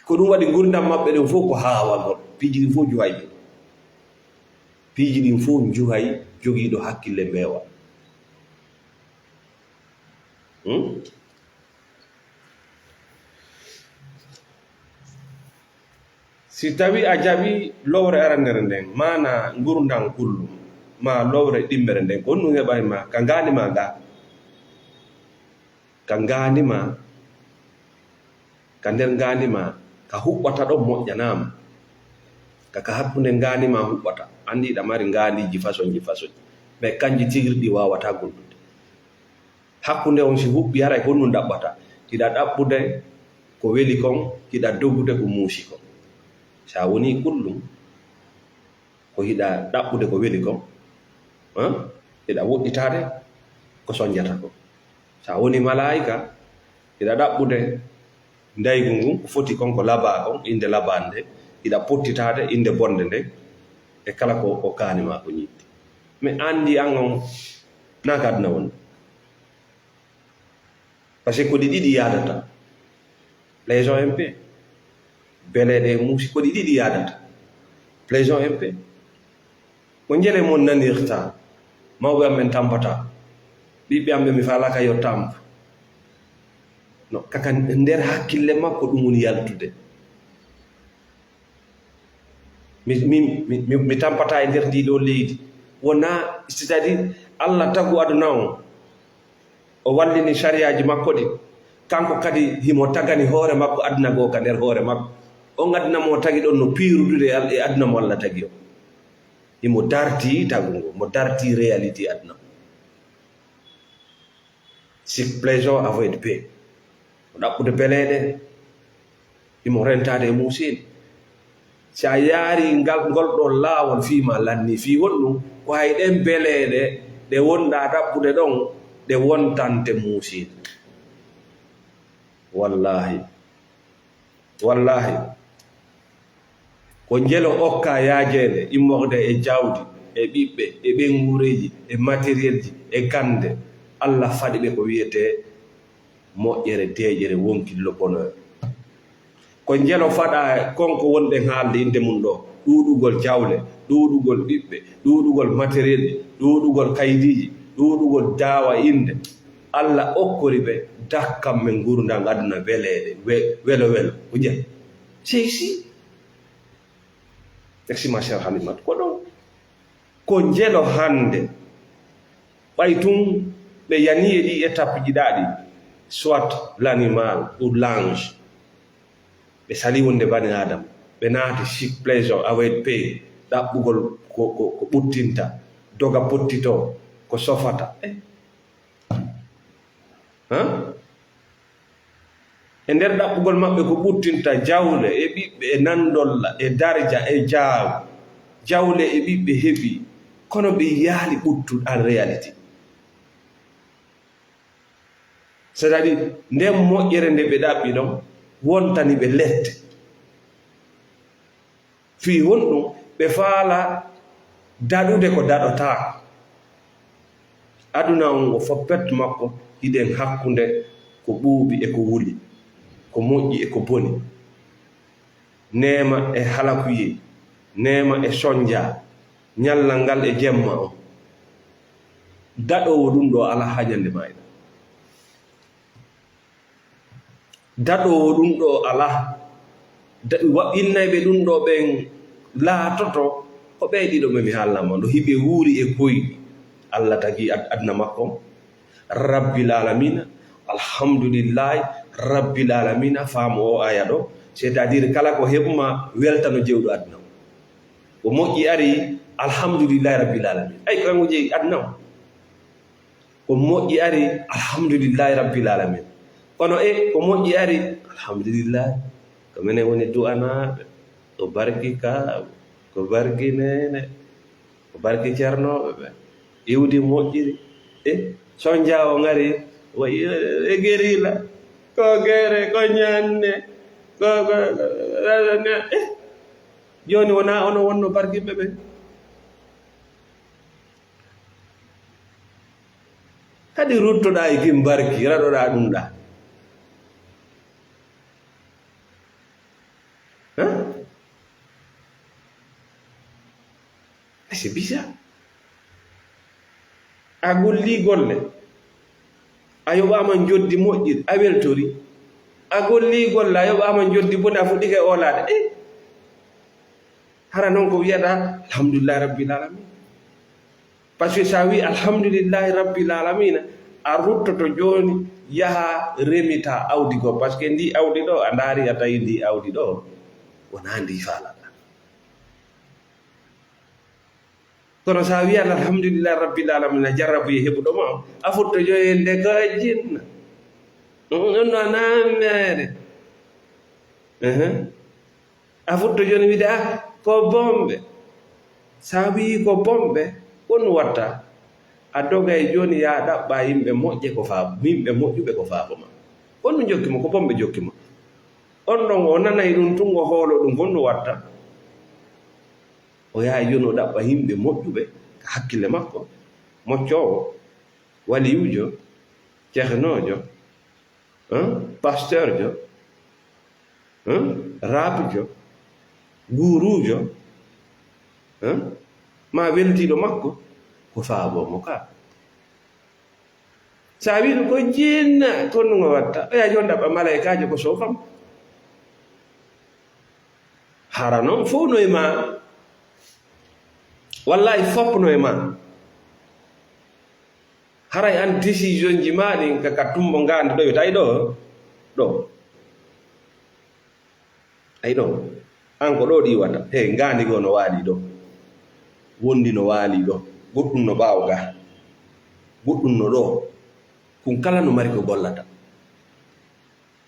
Ko ɗum waɗi ngurdam maɓɓe ɗum fof ko haawagol. Piiji ɗin fof juhay ɗum. Piiji ɗin fof juhay jogiiɗo hakkille mbeewa. Hmm? Si tawi a jaɓi lowre arannere nden, maana ngurndan kullum, ma lowre ɗimmere nden, ko honɗum heɓay ma ka ngaandi ma nga? Ka ngaandi ma, ka nder ngaandi ma, ka huɓɓata ɗon moƴƴanaama. Ka, ka hakkunde ngaandi ma huɓɓata. Anndi hiɗa mari ngaandiiji fasonji fasonji. Mais kanji tigirɗi waawataa gollude. Hakkunde on si huɓɓi, haray ko honɗum ɗaɓɓata? Hiɗa ɗaɓɓude ko weli kon, hiɗa dogude ko muusi kon. Si a wonii kullum, ko hiɗa ɗaɓɓude ko weli kon, han? Hiɗa woɗɗitaade ko sonjata kon. Si a wonii malaa'ika, hiɗa ɗaɓɓude ndaygu ngun, ko foti kon, ko labaa kon, innde labaa nde, hiɗa pottitaade innde bonnde nden, e kala ko, ko kaani maa ko ñiiɓti. Mais anndi an on, naa ka aduna woni. Parce que ko ɗi ɗiɗi yaadata. Plaisant M P. Beleeɗe e muusi, ko ɗi ɗiɗi yaadata. Plaisant M P. Ko njele mon nanirta. Mawɓe am ɓen tampata. Ɓiɓɓe am ɓe mi faalaaka yo tamp. No, kaka nder hakkille makko ɗum woni yaltude. Mi, mi, mi, mi, mi tampata e nder ndii ɗoo leydi. Wonaa, c'est-à-dire, Allah tagu aduna on. O wallini sariyaaji makko ɗin. Kanko kadi himo tagani hoore makko aduna goo ka nder hoore makko. On aduna mo tagi ɗon no piirudude e Al-, e aduna mo Allah tagi on. Himo dartii tagu ngo, mo dartii réalité aduna. Sic plaisant avoid paix. O ɗaɓɓude beleeɗe, himo rentaade e muusiiɗe. Si a yaari ngal, ngol ɗoo laawol fii ma lanni, fii honɗum? Ko hay ɗen beleeɗe ɗe wonɗaa ɗaɓɓude ɗon, ɗe wontante muusiiɗe. Wallaahi. Wallaahi. Ko njelo okkaa yaajeende immorde e jawdi, e ɓiɓɓe, e ɓeynguureeji, e matérielji, e gannde, Allah faɗi ɓe ko wiyetee moƴƴere, deeƴere, wonkillo, bonheur. Ko njelo faɗaa kon ko wonɗen haalde innde mum ɗoo, ɗuuɗugol jawle, ɗuuɗugol ɓiɓɓe, ɗuuɗugol matérielji, ɗuuɗugol kaydiiji, ɗuuɗugol daawa innde. Allah okkori ɓe dakkamme ngurndan aduna weleede, we-, welo welo. Ko njel. Sey si. Merci, ma chère Halimatu. Ko ɗon. Ko njelo hannde. Ɓay tun ɓe yanii e ɗii étape ji ɗaɗi, soit l'animal ou l'ange. Ɓe salii wonde bani Aadama. Ɓe naati sic plaisant avoid paix, ɗaɓɓugol ko, ko, ko ɓuttinta, doga pottitoo, ko sofata. Eh. Han? E nder ɗaɓɓugol maɓɓe ko ɓuttinta jawle e ɓiɓɓe e nandolla e darja e jaaw-, jawle e ɓiɓɓe heɓi, kono ɓe yaali ɓuttu en réalité. C'est-à-dire, nden moƴƴere nde ɓe ɗaɓɓi ɗon, wontani ɓe lette. Fii honɗum? Ɓe faala daɗude ko daɗotaako. Aduna on, o foppet makko, hiɗen hakkunde ko ɓuuɓi e ko wuli, ko moƴƴi e ko boni, neema e halakuyee, neema e sonjaa, ñallal ngal e jemma on. Daɗoowo ɗum ɗoo alaa haa ñande maayɗa. Daɗoowo ɗum ɗoo alaa. Da-, wa-, innayɓe ɗum ɗoo ɓen laatoto ko ɓee ɗiɗo ɓe mi haalnaa ma ɗoo, hiɓe wuuri e koyɗi. Allah tagi ad-, aduna makko on. Rabbil Aalamiina, Alhamdulillahi Rabbil Aalamiina, faamu oo aaya ɗoo. C'est-à-dire, kala ko heɓu maa, weltano Jeyɗo aduna on. Ko moƴƴi ari, Alhamdulillahi Rabbil Aalamiina. Ay, ko kanko jeyi aduna on. Ko moƴƴi ari, Alhamdulillahi Rabbil Aalamiina. Kono e ko moƴƴi ari, Alhamdulillahi. Ko menen woni du'anaaɓe. Ko barki kaaw, ko barki neene, ko barki ceernooɓe ɓe. Iwdi moƴƴiri. E sonjaawo ngari, wayi e gerila. Ko gere, ko ñanne, ko, ko, ko, e jooni wonaa onon wonno barkiɓɓe ɓen. Kadi ruttoɗaa e kin barki, raɗoɗaa ɗum ɗaa. Hein? Mais c'est bizarre. A gollii golle. A yoɓaama njoddi moƴƴiri, a weltori. A golli golle, a yoɓaama njoddi boni, a fuɗɗike oolaade. Eh, hara noon ko wiyata, "Alhamdulillahi Rabbil Alamin." Parce que so a wii, "Alhamdulillahi Rabbil Alamin," a ruttoto jooni, yaha remita awdi goo. Parce que ndi awdi ɗo, a ndaari, a tawi ndi awdi ɗo, wonaa ndi faalaɗa. Kono so a wiyan, "Alhamdulillahi Rabbil Alamin," a jarrabuye heɓuɗo ma, a futto joyende ko jinna. Ɗum ɗum no naamere. Ehe. A futto jooni wiide, "Ah, ko bombe." So a wii ko bombe, ko ɗum watta? A doga e jooni, yaa ɗaɓɓa yimɓe moƴƴe ko faa-, yimɓe moƴƴuɓe ko faabo ma. Ko ɗum jokki mo, ko bombe jokki mo. On ɗon o nanay ɗum tun, o hoolo ɗum, ko ɗum watta? O yahay jooni o ɗaɓɓa yimɓe moƴƴuɓe ka hakkille makko, moccoowo, waliyuujo, cehnoojo, hein, pasteurjo, hein, raabjo, guuruujo, hein, maa weldiiɗo makko, ko faaboo mo ka. So a wii ɗum ko jinna, ko ɗum o watta, o yaha jooni ɗaɓɓa malaykaajo ko soofam. Hara noon fof no e ma. Wallahi fof no e ma. Haray an décision ji ma ɗin ka, ka tumbo ngaandi ɗo, yo tawi ɗo, ɗo. Ay ɗo, an ko ɗo ɗiwata. He, ngaandi goo no waali ɗo. Wondi no waali ɗo. Goɗɗum no ɓaawo ga. Goɗɗum no ɗo. Kun kala no mari ko gollata.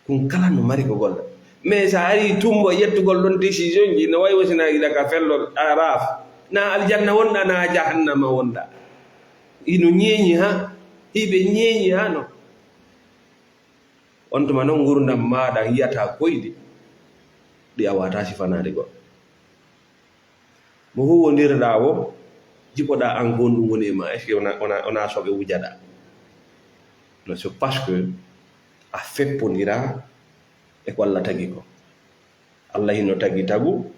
Kun kala no mari ko gollata. Mais so a ari tumbo yettugol ɗon décision ji, no wayi wasina gila ka fellol Araf. Na aljanna wonɗa, na jahannama wonɗa. Ino ñeeñi ha, hiɓe ñeeñi ha no. On tuma noon ngurdam maaɗa yiyata koyɗi, ɗi a waata sifanaade goɗɗo. Mo huwondirɗaa wo, jipoɗaa an ko honɗum woni e ma, est-ce que wona, wona, wona soɓe wujaɗaa? Non, c'est parce que a feppondiraa e ko Allah tagi ko. Allah hino tagi tagu,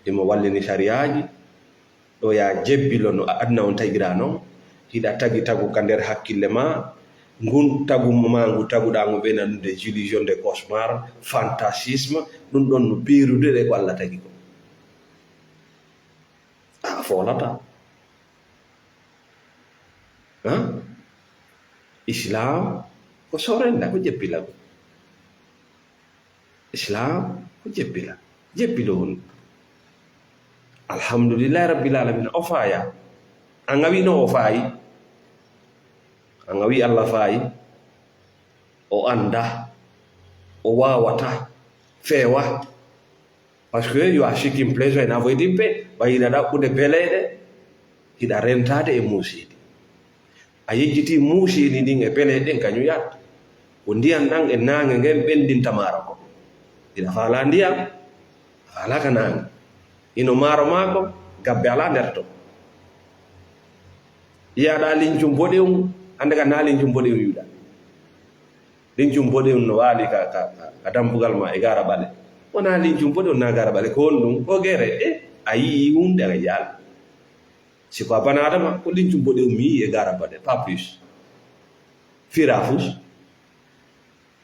himo wallini sariyaaji, ɗo yaa jebbilo no aduna on tagiraa non, hiɗa tagi tagu ka nder hakkille maa, ngun tagu maa ngu taguɗaa ngu ɓe na ɗum de illusion, de cauchemar, fantasisme, ɗum ɗon no peerude e ko Allah tagi ko. A foolata. Ha? Islam ko sorenda, ko jebbilagu. Islam ko jebbila. Jebbilo woni. Alhamdulillahi Rabbil Alamin. O faaya. A ngawi no o faayi. A ngawi Allah faayi. O anda. O waawata. Feewa. Parce que yo a sikkim pleso en avoidimpe, ɓay hiɗa ɗaɓɓude beleeɗe, hiɗa rentaade e muusiidi. A yejjitii muusiidi ndin e beleeɗe ɗen kañum yatta. Ko ndiyan ɗan e naange ngen ɓendinta maaro ko. Hiɗa faalaa ndiyan, a faalaaka naange. Hino maaro maa ko, gabbe alaa nder ton. Yiyaɗaa lincum boɗewum, hannde ka naa lincum boɗewum yiwɗaa. Lincum boɗewum no waali ka, ka, ka, ka dambugal maa e gaara ɓale. Wonaa lincum boɗewum naa gaara ɓale, ko honɗum? Ko gere. E, a yii hunde, a yaali. Si ko a banaadama, ko lincum boɗewum mi yii e gaara ɓale, pas plus. Fira fus.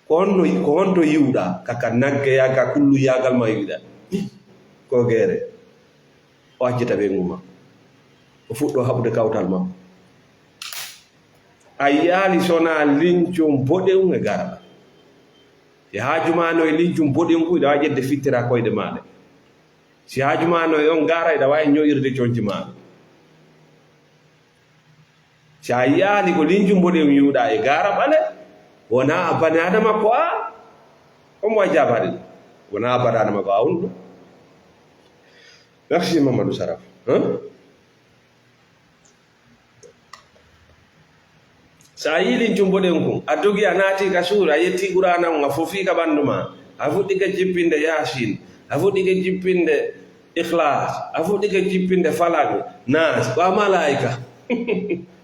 Ko honno, ko honto yiwɗaa? Ka, ka naggeya, ka kulluyagal ma yiwɗaa. Ko gere. O accita ɓeyngu ma. O fuɗɗo haɓude kawtal makko. A yiyaali sonaa lincum boɗewum e gaara ɓale. Si haaju maa no e lincum boɗewum, hiɗa waawi ƴettude fittira koyɗe maaɗa. Si haaju maa no e on gaara, hiɗa waawi ño'irde conci maaɗa. Si a yiyaali ko lincum boɗewum yiwɗaa e gaara ɓale, wonaa a banaadama ko a, on wawi jaabaade ɗum. Wonaa a banaadama ko a on ɗum. Merci Mamadou Saraf. Hein? So a yii lincum boɗewum kun, a dogi a naati ka suura, a yetti Qur'aana on, a fofi ka ɓandu maa, a fuɗɗike jippinde Yaasin, a fuɗɗike jippinde Ikhlas, a fuɗɗike jippinde Falaq, Naas, wa Malaa'ika.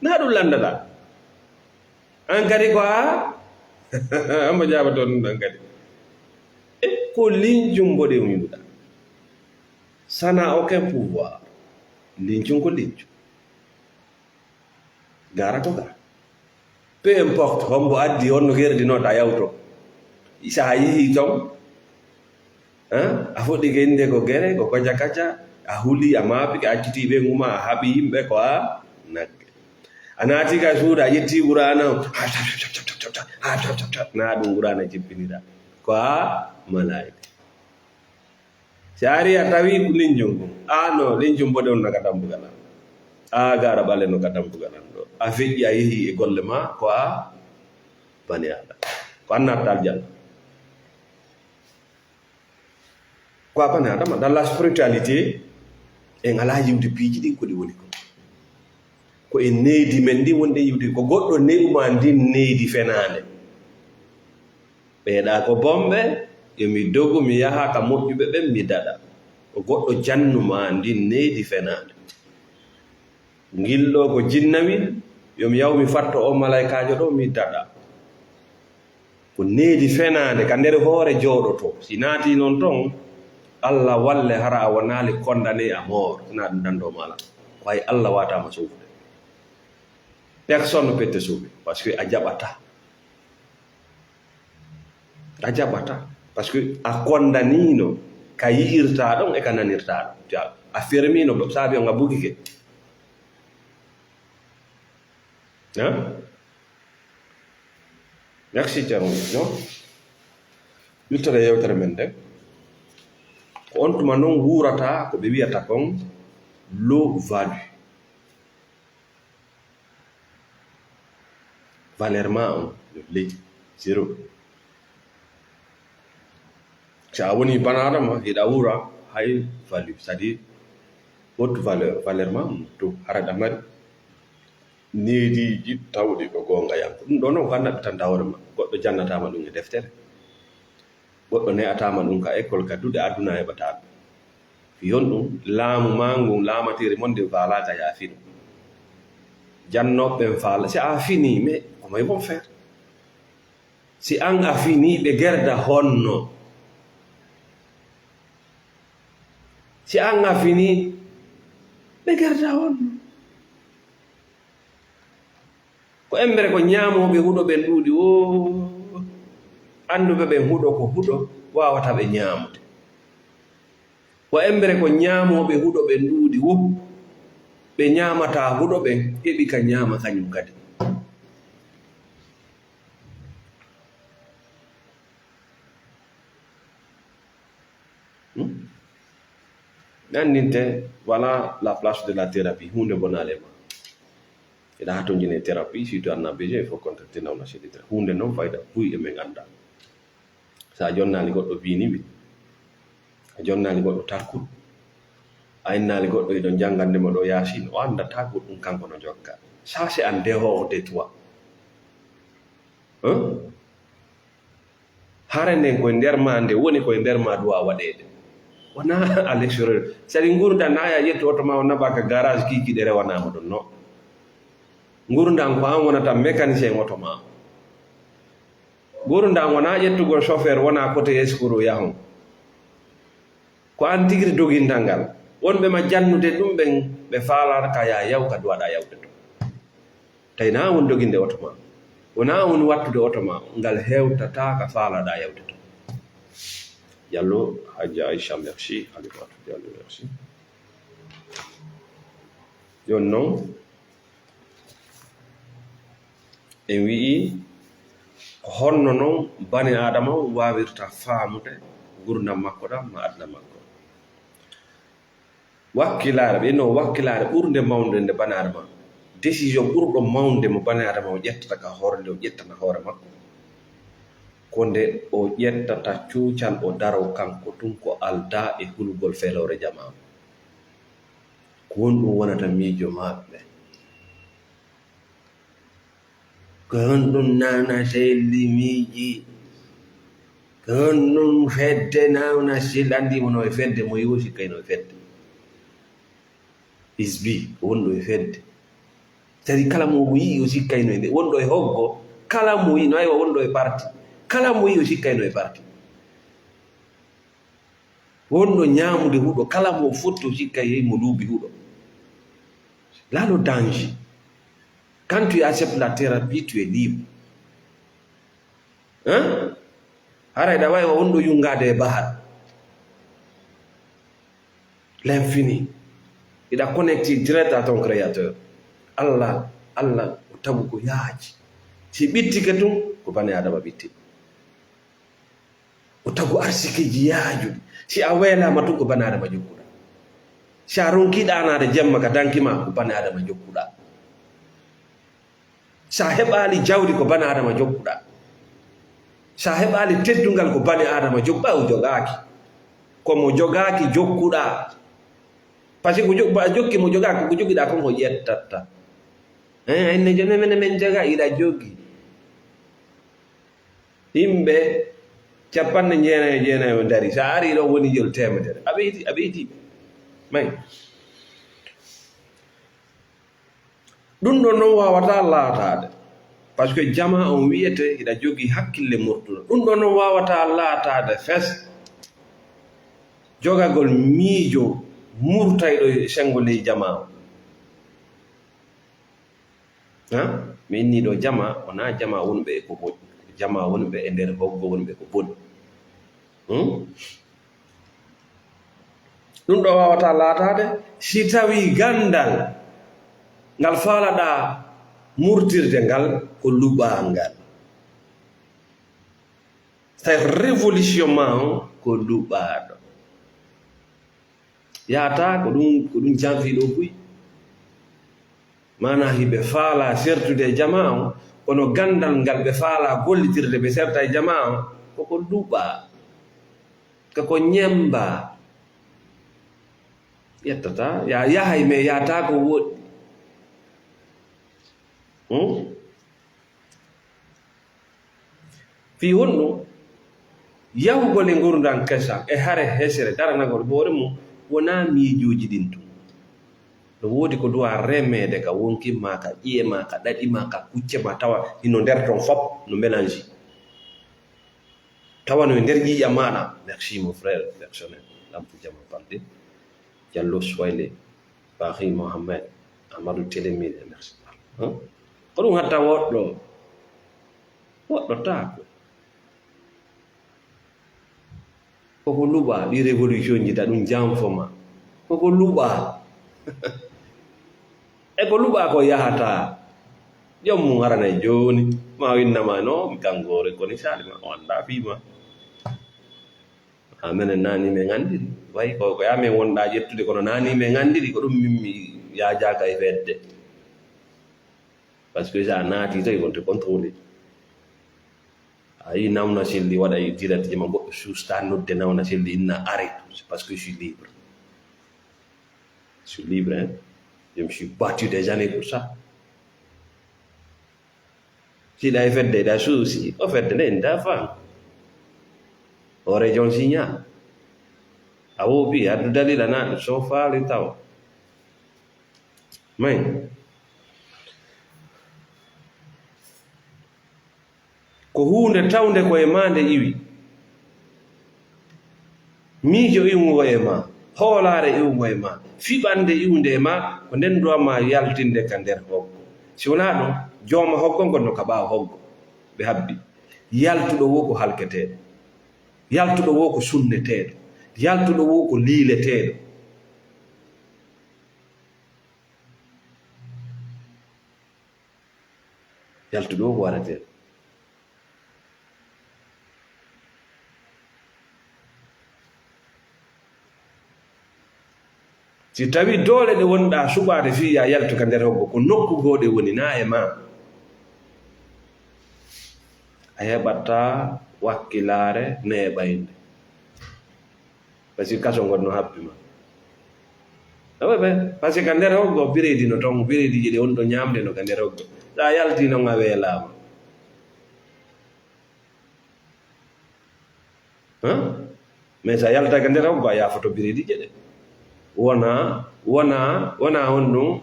Naa ɗum lanndata. An kadi ko a, ambo jaabato ɗum ɗon kadi. E ko lincum boɗewum yiwɗaa. Ça n'a aucun pouvoir. Lincum ko lincum. Gaara ko gaara. Peu importe, hombo addi, honno gerdinota yawto. Sa a yehi ton, eh, a fuɗɗike innde ko gere, ko kaca kaca, a huli, a maapike, a acciti ɓeyngu ma, a haɓi yimɓe, ko a nagge. A naati ka suudu, a ƴetti Qur'aana on, na ɗum Qur'aana jippinira. Ko a malaa'ika. Si a ari a tawi ko linjum ngun. A no linjum boɗewol no ka dambugal an. A gaara ɓalewol no ka dambugal an ɗo. A feƴƴi a yehi e golle ma ko a bani Adama. Ko an natta aljanna. Ko a bani Adama. Dans la spiritualité, en alaa yiwde piiji ɗin ko ɗi woni ko. Ko e needi men ndin wonɗen yiwde. Ko goɗɗo ne'u ma ndin needi fenaande. Ɓeeɗa ko bonɓe, yo mi dogu, mi yaha ka moƴƴuɓe ɓen, mi daɗa. Ko goɗɗo jannu ma ndin needi fenaande. Ngil ɗo ko jinna min, yo mi yahu mi fatto on malaykaajo ɗo, mi daɗa. Ko needi fenaande, ka nder hoore jooɗoto. Si naati non ton, Allah walle hara a wonaali condamné à mort, na ɗum danndo maala. Ko hay Allah waataama sauvude. Personne ne peut te sauver, parce que a jaɓata. A jaɓata, parce que a condamniino ka yi'irta ɗon e ka nanirta ɗon. A fermiino ɗo, saabi on a bugike. Hein? Merci, Thierno. No? Ɓittore yewtere men nde. Ko on tuma non wuurata ko ɓe wiyata kon low value. Valeur ma on yo ley zéro. Si a woni bani Adama, hiɗa wuura high value, c'est-à-dire haute valeur. Valeur ma on to hara ɗa mari neediiji tawɗi ko goonga yanko. Ɗum ɗo non ko a naɓɓitanta hoore ma. Goɗɗo jannataama ɗum e deftere. Goɗɗo ne'ataama ɗum ka école, ka duɗe aduna heɓataa ɗum. Yon ɗum, laamu maa ngun, laamateeri mon ndin faalaaka, yaa finu. Jannooɓe ɓen faala, si a finii, mais comment ils vont faire? Si an a finii, ɓe gerda honno? Si an a finii, ɓe gerda honno? Ko embere ko ñaamooɓe huɗo ɓen ɗuuɗi woo. Annduɓe ɓen huɗo ko huɗo waawata ɓe ñaamude. Ko embere ko ñaamooɓe huɗo ɓen ɗuuɗi woo. Ɓe ñaamataa huɗo ɓen, heɓi ka ñaama kañum kadi. Hmm? Mi anndinte, voilà la place de la thérapie. Huunde bonaale ma. Eɗa hatonjine thérapie, surtout an na besoin, il faut contacter nawna chef de thérapie. Huunde non fayda buy e men annda. Sa jonnaali goɗɗo binibi, a jonnaali goɗɗo takkuru, a innaali goɗɗo eɗon janngande mo ɗo Yaasin, o annda takkuru ɗum kanko no jokka. Ça, c'est en dehors de toi. Hein? Hare nden koye nder ma, nde woni koye nder ma duwa waɗeede. Wonaa à l'extérieur. Sadi ngurndan na ya ƴettu oto ma o naba ka garage kiikiiɗe rewanaama ɗum, non. Ngurndan ko an wonata mécanicien oto ma. Ngurndan wonaa ƴettugol chauffeur wona côté escroc yahon. Ko an tigiri dogintal ngal. Wonɓe ma jannude ɗum ɓen ɓe faalaaka ya yaw ka duwaɗa yawde to. Tawi na woni doginde oto ma, wona woni wattude oto ma, ngal hewtata ka faalaɗa yawde to. Diallo, Hadja Aïcha, merci. Halimatu Diallo, merci. Jooni non, en wi'i ko honno non bani Adama on waawirta faamude ngurndan makko ɗan ma aduna makko. Wakkilaare, ɓe no wakkilaare ɓurnde mawnde nde bani Adama, décision ɓurɗo mawnde mo bani Adama o ƴettata ka hoore nde o ƴettana hoore makko, ko nde o ƴettata cuucal o daro kanko tun ko aldaa e hulugol feloore jamaa. Ko honɗum wonata miijo maɓɓe? Ko honɗum nawna sehilli miiji? Ko honɗum fedde nawna sil anndi mo no e fedde mo yiwo sikkay no e fedde? Isbi wonɗo e fedde. Sadi kala mo o yi'i o sikkay no e nde wonɗo e hoggo. Kala mo yi'i no aywa wonɗo e parti. Kala mo yi'i o sikkay no e parti. Wonɗo ñaamude huɗo, kala mo fotti o sikka yehi mo luubi huɗo. Là le danger. Quand tu acceptes la thérapie, tu es libre. Hein? Haray ɗa wawi wonɗo yungaade e bahar. L'infini. Iɗa connecté direct à ton créateur. Allah, Allah o tagu ko yaaji. Si ɓittike tun, ko bani Adama ɓitti. O tagu arsikeji yaajuɗi. Si a weelaama tun, ko bani Adama jokkuɗa. Si a ronki ɗaanaade jemma ka danki ma, ko bani Adama jokkuɗa. Si a heɓaali jawdi, ko bani Adama jokkuɗa. Si a heɓaali teddungal, ko bani Adama jokkuɗa. O jogaaki. Ko mo jogaaki jokkuɗa. Parce que ko jo-, a jokki mo jogaaki, ko jogiɗa kon ko ƴettatta. Eh, inne jone men, men joga, iɗa jogi. Yimɓe capanɗe jeenayi e jeenayi o dari. Sa ari ɗo woni jol teemedere. A ɓeyti, a ɓeyti. May. Ɗum ɗon noon waawataa laataade, parce que jamaa on wiyete hiɗa jogii hakkille murtuɗo. Ɗum ɗon noon waawataa laataade fes jogagol miijo murtayɗo e senngo ley jamaa on. Ha? Mi innii ɗo jamaa, wonaa jamaa wonɓe e ko moƴƴi, jamaa wonɓe e nder hoggo wonɓe ko boni. Hmm? Ɗum ɗo waawataa laataade si tawii ganndal ngal faalaɗaa murtirde ngal ko luɓaangal. Tawi révolution ma on ko luɓaaɗo. Yahata ko ɗum, ko ɗum janfi ɗo buy. Maanaa hiɓe faalaa sertude e jamaa on, kono ganndal ngal ɓe faalaa gollitirde ɓe serta e jamaa on, koko luɓaa, koko ñemmbaa. Ƴettataa, ya-, yahay, mais yahata ko woɗɗi. Hmm? Fii honɗum? Yahugol e ngurndan kesan, e hare hesere, daranagol hoore mum, wonaa miijooji ɗin tun. No woodi ko duwaa remeede ka wonkin maa, ka ƴi'e maa, ka ɗaɗi maa, ka kucce maa, tawa hino nder ton fop, no mélange. Tawa no e nder ƴiiƴam maaɗa. Merci, mon frère personnel. Lampu Jama Balde. Diallo Souailé. Paris Mohamed. Amadou Télémine. Merci. Hein? Ko ɗum hatta woɗɗo. Woɗɗotaako. Koko luɓaa, ɗi révolution ji ta ɗum janfo ma. Koko luɓaa. E ko luɓaa ko yahataa. Joom mum arana e jooni, ma o inna ma no, mi kangoore, kono saali ma, o anndaa fii ma. A menen naani men anndiri. Way ko, ko yaa men wonɗaa ƴettude, kono naani men anndiri, ko ɗum min mi yaajaaka e fedde. Parce que si a naati tawi wonte contrôlé. A yii Nawna Selli waɗa e direct, ma goɗɗo suusta nodde Nawna Selli, inna arrêt. C'est parce que je suis libre. Je suis libre, hein. Je me suis battu des années pour ça. Si ɗa e fedde, ɗa suusi, o fedde nde inta fan. O région signa. A wopi, addu dalila na, so faali taw. May. Ko huunde tawnde ko e maa nde iwi. Miijo iwngo e maa, hoolaare iwngo e maa, fiɓannde iwnde e maa, ko nden duwa maa yaltinde ka nder hoggo. Si wonaa ɗum, jooma hoggo ngon no ka ɓaawo hoggo. Ɓe habbi. Yaltuɗo wo ko halketeeɗo. Yaltuɗo wo ko sunneteeɗo. Yaltuɗo wo ko liileteeɗo. Yaltuɗo wo ko waɗetee. Si tawii doole ɗe wonɗaa suɓaade fii yaa yaltu ka nder hoggo, ko nokku goo ɗe woni, naa e maa, a heɓataa wakkilaare neeɓaynde. Parce que kaso ngon no habbi ma. Awa ɓe, parce que ka nder hoggo, biredi no ton, biredi je ɗe woni ɗo ñaamde no ka nder hoggo. Sa yalti non a weelaama. Hein? Mais sa yalta ka nder hoggo, a yaafoto biredi je ɗe. Wona, wona, wona on ɗum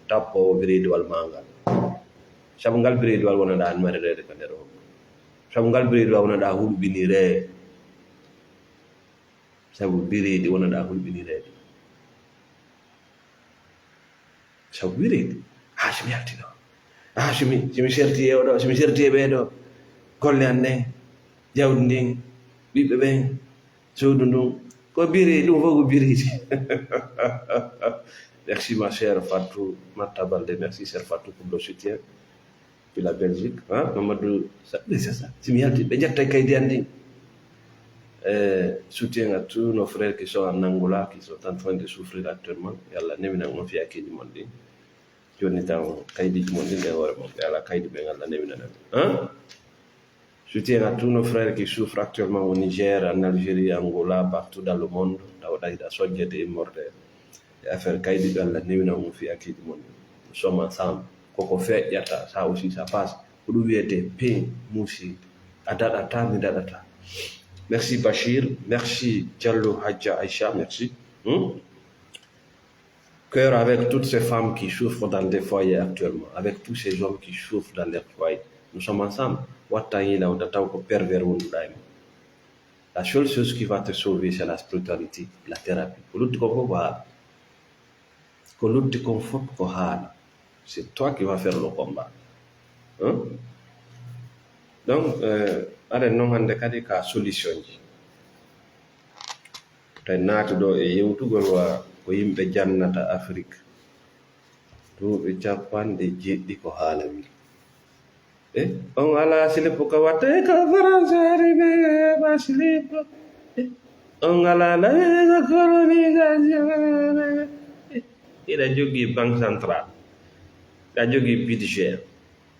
tappoowo birediwal maa ngal. Sabu ngal birediwal wona ɗa anmarireede ka nder hoggo. Sabu ngal birediwal wona ɗa hulɓiniree. Sabu bireedi wonanɗaa hulɓinireede. Sabu bireedi, haa so mi yalti ɗo. Ah, si mi, si mi serti e oɗo, si mi serti e ɓeeɗo, golle an ɗen, jawdi ndin, ɓiɓɓe ɓen, suudu ndun, ko biri, ɗum fof ko biriji. Merci, ma chère Fatou Matta Balde. Merci, chère Fatou, pour le soutien. Puis la Belgique, hein, Mamadou, ça, oui, c'est ça. Si mi yalti, ɓe ƴetta kaydi an ndin. Eh, soutien à tous nos frères qui sont en Angola, qui sont en train de souffrir actuellement. Yo Allah newina on fiyakeeji mon ɗin. Joni tan kaydiiji mon ɗin e hoore mon, ɓe alaa kaydi ɓen, Allah newinana ɓe. Hein? Soutien à tous nos frères qui souffrent actuellement au Niger, en Algérie, Angola, partout dans le monde. Tawa ɗayɗa sojjede immorde e affaire kaydi ɓe, Allah newina on fiyakeeji mon ɗin. Nous sommes ensemble. Koko feƴƴata, ça aussi ça passe. Ko ɗum wiyete pain, musi. A daɗata, mi daɗata. Merci Bachir, merci Diallo Hadja Aïcha, merci. Hmm? Cœur avec toutes ces femmes qui souffrent dans des foyers actuellement, avec tous ces hommes qui souffrent dans leurs foyers. Nous sommes ensemble. Watta yila wata taw ko pervers wonduɗa e mum. La seule chose qui va te sauver, c'est la spiritualité, la thérapie. Ko lutti ko fof ko haala. Ko lutti kon fof ko haala. C'est toi qui vas faire le combat. Hein? Donc, euh, aɗen noon hannde kadi ka solution ji. Tawi naati ɗo e yewtugol wa ko yimɓe jannata Afrik. Duuɓi capanɗe jeɗɗi ko haala wi. E on alaa silip ko watte ka français ari ɓe ba silip. E on alaa lawiga colonisation. E hiɗa jogii banque centrale, hiɗa jogii budget,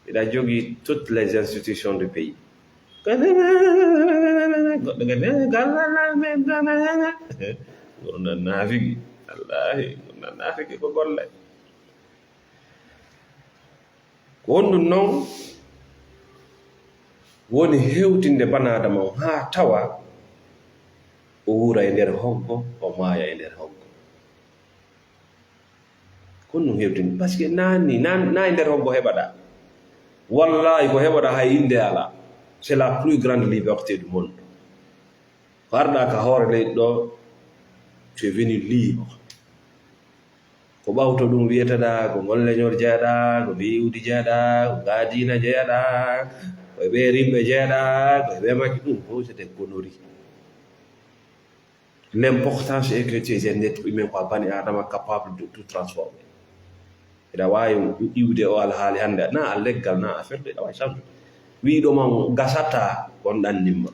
hiɗa jogii toutes les institutions du pays. Goɗɗo kadi gallal men dana. Gurna naafiki. Wallahi, gurna naafiki ko golle. Ko honɗum noon woni hewtinde banaadama on haa tawa o wuura e nder hoggo, o maaya e nder hoggo? Ko honɗum hewtinde? Parce que naanni, naan, naa e nder hoggo heɓaɗaa. Wallahi, ko heɓaɗaa hay innde alaa. C'est la plus grande liberté du monde. Ko arɗaa ka hoore leydi ɗo, tu es venu libre. Ko ɓawto ɗum wiyetaɗaa, ko ngol leñol jeyaɗaa, ko ndi iwdi jeyaɗaa, ko ngaa diina jeyaɗaa, ko e ɓee rimɓe jeyaɗaa, ko e ɓee majji, ɗum fof c'est des conneries. L'important c'est que tu es un être humain, ko a bani Adama capable de tout transformer. Hiɗa waawi iwde o alhaali hannde, na a leggal, na a ferde, hiɗa waawi change. Wiiɗo ma gasataa, ko on ɗannimma.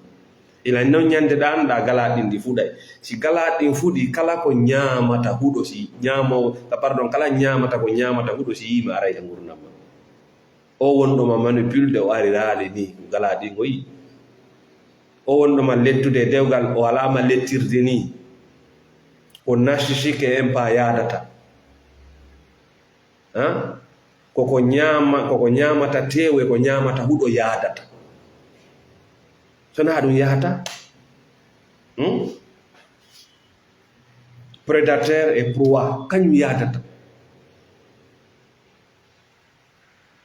Ila noon ñande ɗaan ɗa galaɗin ɗi fuɗay. Si galaɗin fuɗi, kala ko ñaamata huɗo si ñaamo, ka pardon, kala ñaamata ko ñaamata huɗo si yiima aray e ngurndan ma. O wonɗo ma manipulde, o ari raali ni, galaɗin o yi. O wonɗo ma lettude e dewgal, o alaa ma lettirde ni. Ko narcissique e en pa yaadata. Hein? Koko ñaama, koko ñaamata teewu e ko ñaamata huɗo yaadata. So na ɗum yahata? Hmm? Prédateur et proie, kañum yaadata.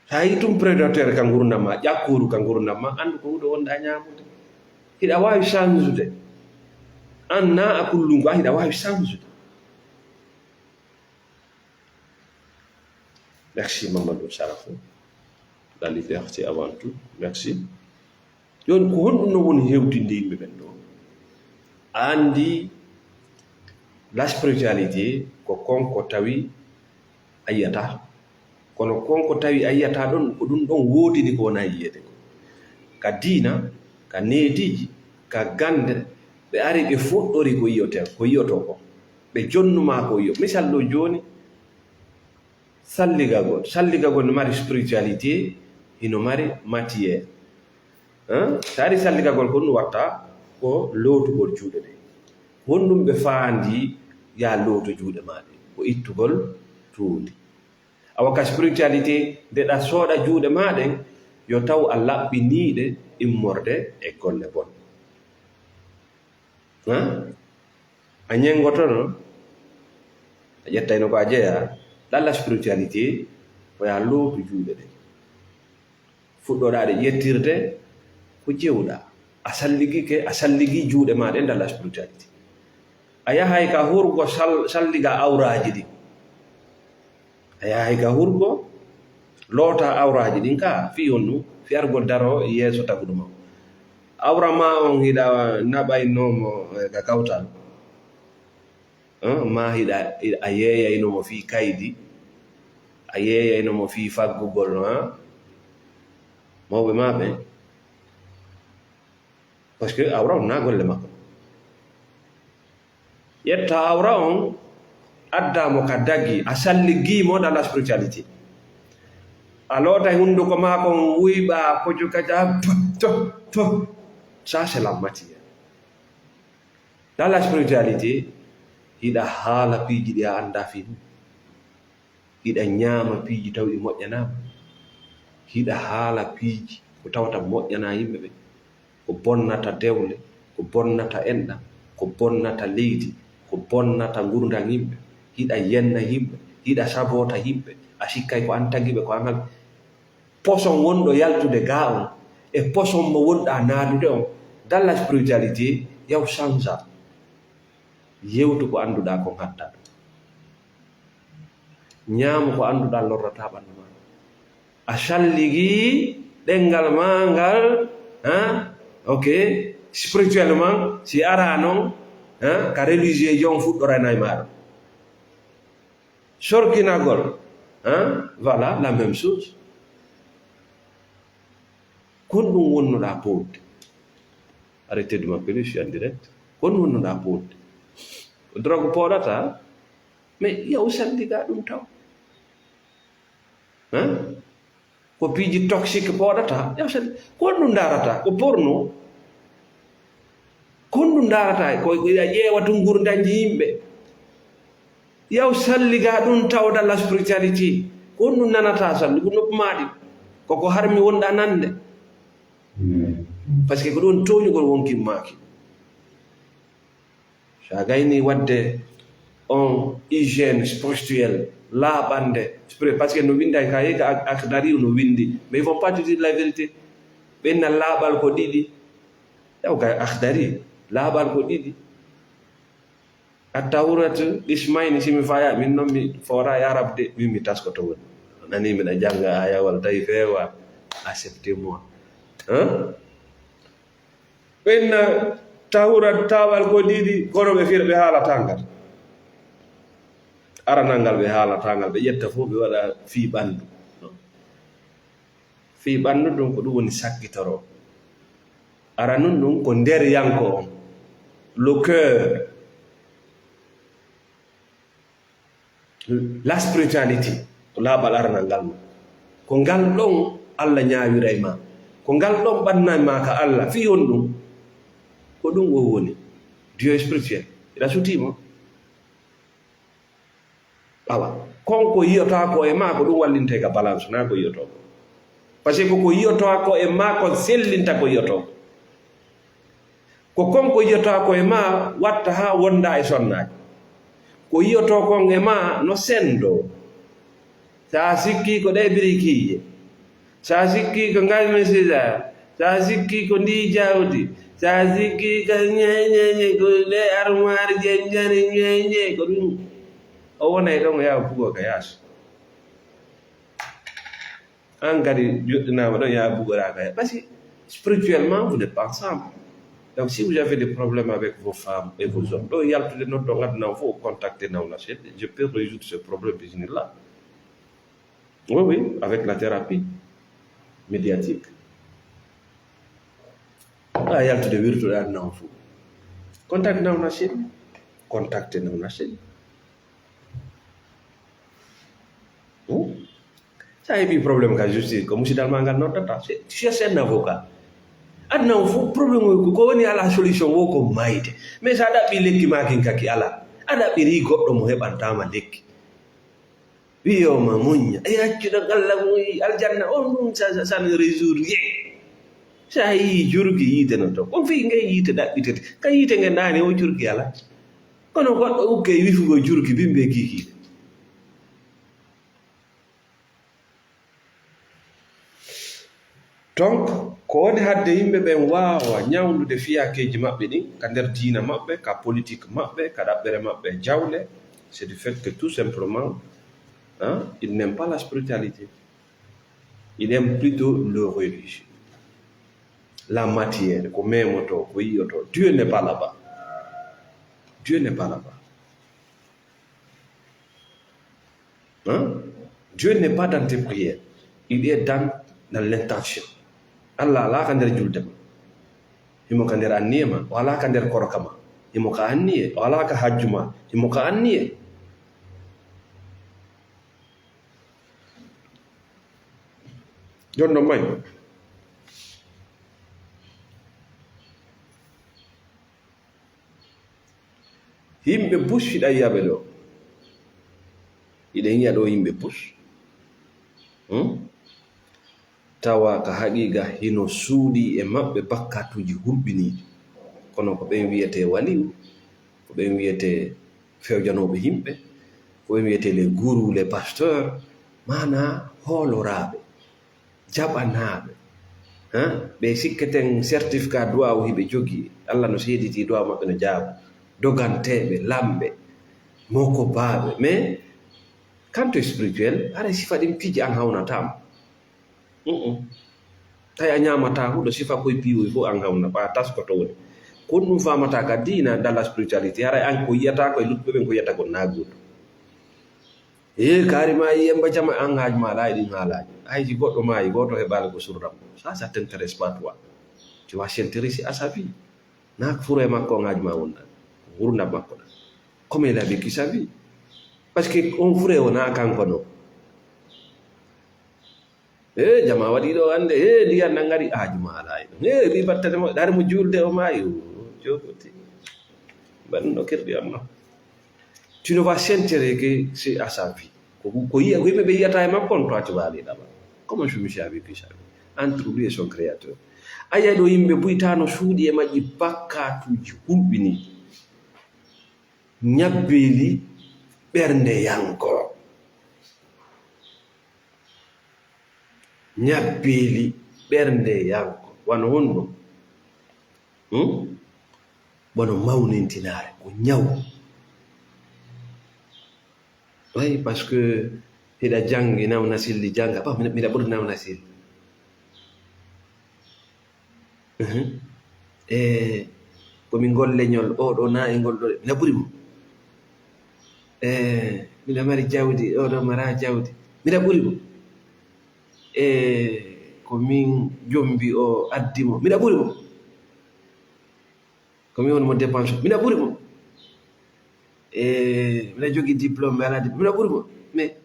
So a yii tun prédateur ka ngurndan ma, ƴakkooru ka ngurndan ma, anndu ko huɗo wonɗa ñaamude. Hiɗa waawi change-ude. An na a kullungu, a hiɗa waawi change-ude. Merci Mamadou Sarafo. La liberté avant tout. Merci. Jooni ko honɗum no woni hewtinde yimɓe ɓen ɗo? A anndi la spiritualité ko kon ko tawi a yiyata. Kono kon ko tawi a yiyata ɗon, ko ɗum ɗon woodini ko wona yiyeede ko. Ka diina, ka neediiji, ka gannde, ɓe ari ɓe fuɗɗori ko yiyotee, ko yiyotoo ko. Ɓe jonnumaa ko yiyo. Misal ɗo jooni, salligagol. Salligagol no mari spiritualité, hino mari matière. Hein? So ari salligagol ko ɗum watta ko lootugol juuɗe ɗe. Honɗum ɓe faandi ya looto juuɗe maa ɗe? Ko ittugol tuundi. Awa ka spiritualité, nde ɗa sooɗa juuɗe maa ɗen, yo taw a laɓɓinii ɗe immorde e golle bonɗe. Hein? A ñenngotono, a ƴettayno ko a jeyaa, ɗalla spiritualité, ko ya lootu juuɗe ɗen. Fuɗɗoɗaa ɗe ƴettirde, ko jewɗaa. A salligike, a salligi juuɗe maa ɗen ɗalla spiritualité. A yahay ka hurgo sal-, salliga awraaji ɗin. A yahay ka hurgo, Loota awraaji ɗin ka, fii honɗun? Fii argol daroo yeeso taguɗo ma. Awra ma on hiɗa naɓayno mo, eh, ka kawtal. Eh, ma hiɗa, a yeeyayno mo fii kaydi, a yeeyayno mo fii faggugol, ha? Mawɓe ma ɓen. Parce que awra on na golle makko. Ƴetta awra on, adda mo ka dagi, a salligi mo dans la spiritualité. A loota hunduko maako on wuyɓa, kojo kaja, to, to. Ça, c'est la matière. Dans la spiritualité, hiɗa haala piiji ɗi a anndaa fii ɗum. Hiɗa ñaama piiji taw ɗi moƴƴanaama. Hiɗa haala piiji ko tawata moƴƴanaa yimɓe ɓen. Ko bonnata dewle, ko bonnata enɗam, ko bonnata leydi, ko bonnata ngurndan yimɓe. Hiɗa yenna yimɓe, hiɗa saboota yimɓe. A sikkay ko an tagi ɓe, ko an haɓi. Poson wonɗo yaltude ga on e poson mo wonɗa naadude on, dans la spiritualité, yaw sansa. Yewtu ko annduɗa kon hatta ɗum. Ñaamu ko annduɗa lorrata ɓanndu ma. A salligi ɗenngal ma ngal, ha? Ok, spirituellement, si ara non, ha? Ka religieux on fuɗɗoranay ma ɗum. Sorkinagol, hein? Voilà, la même chose. Kon ɗum wonnoɗa poodde. Arrêtez de m'appeler, je suis en direct. Kon wonnoɗa poodde. Drogue pooɗata, mais yaw salliga ɗum taw. Hein? Ko piiji toxique pooɗata. Yaw salli-, ko honɗum ndaarata? Ko porno. Ko honɗum ndaarata? Ko, ko a ƴeewa tun ngurndanji yimɓe. Yaw salliga ɗum tawda la spiritualité. Ko honɗum nanata sallugu noppi maaɗi? Ko ko harmi wonɗa nande. Parce que ko ɗum tooñugol wonki maaki. So a gayni waɗde on hygiène spirituelle, laaɓande, spiri-, parce que no winnda ka, ka Ak-, Akhdari no winndi, mais ils vont pas te dire la vérité. Ɓe inna laaɓal ko ɗiɗi. Yaw ka Akhdari, laaɓal ko ɗiɗi. At-Tawrat, Ismail, si mi faya, min non mi fora e Arab de, min mi taskoto woni. Nani miɗa jannga ayawal tawi fewa, acceptez-moi. Hein? Ɓe inna Tawrat, taawal ko ɗiɗi, kono ɓe fira, ɓe haalataa ngal. Aranal ngal ɓe haalataa ngal, ɓe ƴetta fof ɓe waɗa fii ɓanndu. Fii ɓanndu ɗum ko ɗum woni sakkitoro. Aranun ɗum ko nder yanko on. Le cœur. La spiritualité, ko laaɓal aranal ngal ma. Ko ngal ɗon Allah ñaawiray ma. Ko ngal ɗon ɓannay ma ka Allah. Fii honɗum? Ko ɗum o woni. Dieu spirituel. Ila sutii mo. Awa. Kon ko yi'otaa ko e ma, ko ɗum wallinte ka balance, na ko yi'otoo ko. Parce que ko ko yi'otaa ko e ma, ko sellinta ko yi'otoo ko. Ko kon ko yi'otaa ko e ma watta haa wonda e sonnaaji. Ko yi'otoo kon e ma no senndo. Sa sikki ko ɗe birikiije. Sa sikki ko ngal misida. Sa sikki ko ndi jawdi. Sa sikki ko ñeñeñe, ko ɗe armoire jenjani ñeñe, ko ɗum. O wonay ɗon o yaha bugo ka yaasi. An kadi joɗɗinaama ɗon, yaa bugoɗaa kay. Parce que spirituellement, vous n'êtes pas ensemble. Donc, si vous avez des problèmes avec vos femmes et vos hommes, ɗo yaltude non ɗon aduna o fof, contactez Nawna Sel. Je peux résoudre ce problème, bismillah. Oui, oui, avec la thérapie médiatique. A yaltude wirtude aduna o fof. Contact Nawna Sel. Contactez Nawna Sel. Hmm? Sa heɓi problème ka justice, ko musidal ma ngal noddata. C'est, c'est un avocat. Aduna o fof problème o ko, ko woni ala solution wo ko mayde. Mais sa ɗaɓɓi lekki ma kin kaki ala. A ɗaɓɓiri goɗɗo mo heɓantama lekki. Wiyo ma muñña. E accuɗo Alla mo aljanna on ɗum sa, sa, sa ne résoudre. Sa yi jurgi yiite no to. Ko fi ngay yiite ɗaɓɓitete. Ka yiite nge nani o jurgi ala. Kono goɗɗo ukke wifugo jurgi bimbe kiki. Donc, ko woni hadde yimɓe ɓen waawa ñawndude fiyakeeji maɓɓe ɗin ka nder diina maɓɓe, ka politique maɓɓe, ka ɗaɓɓere maɓɓe jawle, c'est du fait que tout simplement, hein, ils n'aiment pas la spiritualité. Il aime plutôt le religieux. La matière, ko memoto, ko yiyoto. Dieu n'est pas là-bas. Dieu n'est pas là-bas. Hein? Dieu n'est pas dans tes prières. Il est dans, dans l'intention. Allah alaa ka nder julde ma. Himo ka nder anniye ma. O alaa ka nder koroka ma. Himo ka anniye. O alaa ka hajju ma. Himo ka anniye. Jon non may. Yimɓe Bush hiɗa yiya ɓe ɗo. Hiɗen yiya ɗo yimɓe Bush. Hmm? Tawa ka haqiqa hino suuɗi e maɓɓe bakkatuuji hulɓiniiɗi. Kono ko ɓen wiyetee waliyu, ko ɓen wiyetee fewjanooɓe yimɓe, ko ɓen wiyetee les gourous, les pasteurs, maanaa hooloraaɓe, jaɓanaaɓe. Hein? Ɓe sikketen certificat duwaawu hiɓe jogii, Allah no seeditii duwaawu maɓɓe no jaaba. Doganteeɓe, lamɓe, mokobaaɓe. Mais quant au spirituel, haray sifa ɗin piiji an hawnataa mo. Mm-mm. Tawi a ñaamataa huɗo, sifa koye piiwoy fof an hawna, ɓa taskoto woni. Kon ɗum faamataa ka diina, dans la spiritualité, haray an ko yiyataa ko e lutɓe ɓen ko yiyata kon naa gooto. E kaari ma yiyemba jama an haaju ma alaa e ɗin haalaaji. Hayji goɗɗo maayi, gooto heɓaali ko surram. Ça, ça t'intéresse pas toi. Tu vas s'intéresser à sa vie. Naa ko furo e makko on haaju ma wonɗa. Ngurdam makko ɗan. Comment il a vécu sa vie? Parce que on furo o naa kanko no. E jama waɗi ɗo hannde, e ndiyan nan ngari haaju ma alaa e ɗum. E wi battane mo, ɗari mo juulde o maayi. O jogoti. Mbanno kirɗi amma. Tu ne vas s'intéresser que c'est à sa vie. Ko, ko yiya, ko yimɓe ɓe yiyata e makko on, toi tu vas aller là-bas. Comment ce monsieur a vécu sa vie? Entre lui et son créateur. A yi'ay ɗo yimɓe buytaano suuɗi e majji bakkatuuji hulɓini. Ñabbeeli ɓernde yanko. Ñabbeeli ɓernde yanko. Wano honno? Hmm? Wano mawnintinaare, ko ñaw. Oui, parce que hiɗa janngi nawna silli jannga. Ba, miɗa, miɗa ɓuri nawna silli. Mhm. E ko min ngol leñol, oo ɗoo naa e ngol ɗoo, miɗa ɓuri mo. E miɗa mari jawdi, oo ɗoo maraa jawdi, miɗa ɓuri mo. E ko min jombi o addi mo, miɗa ɓuri mo. Ko min woni mo dépense, miɗa ɓuri mo. E miɗa jogii diplôme, mi alaa diplôme, miɗa ɓuri mo. Mais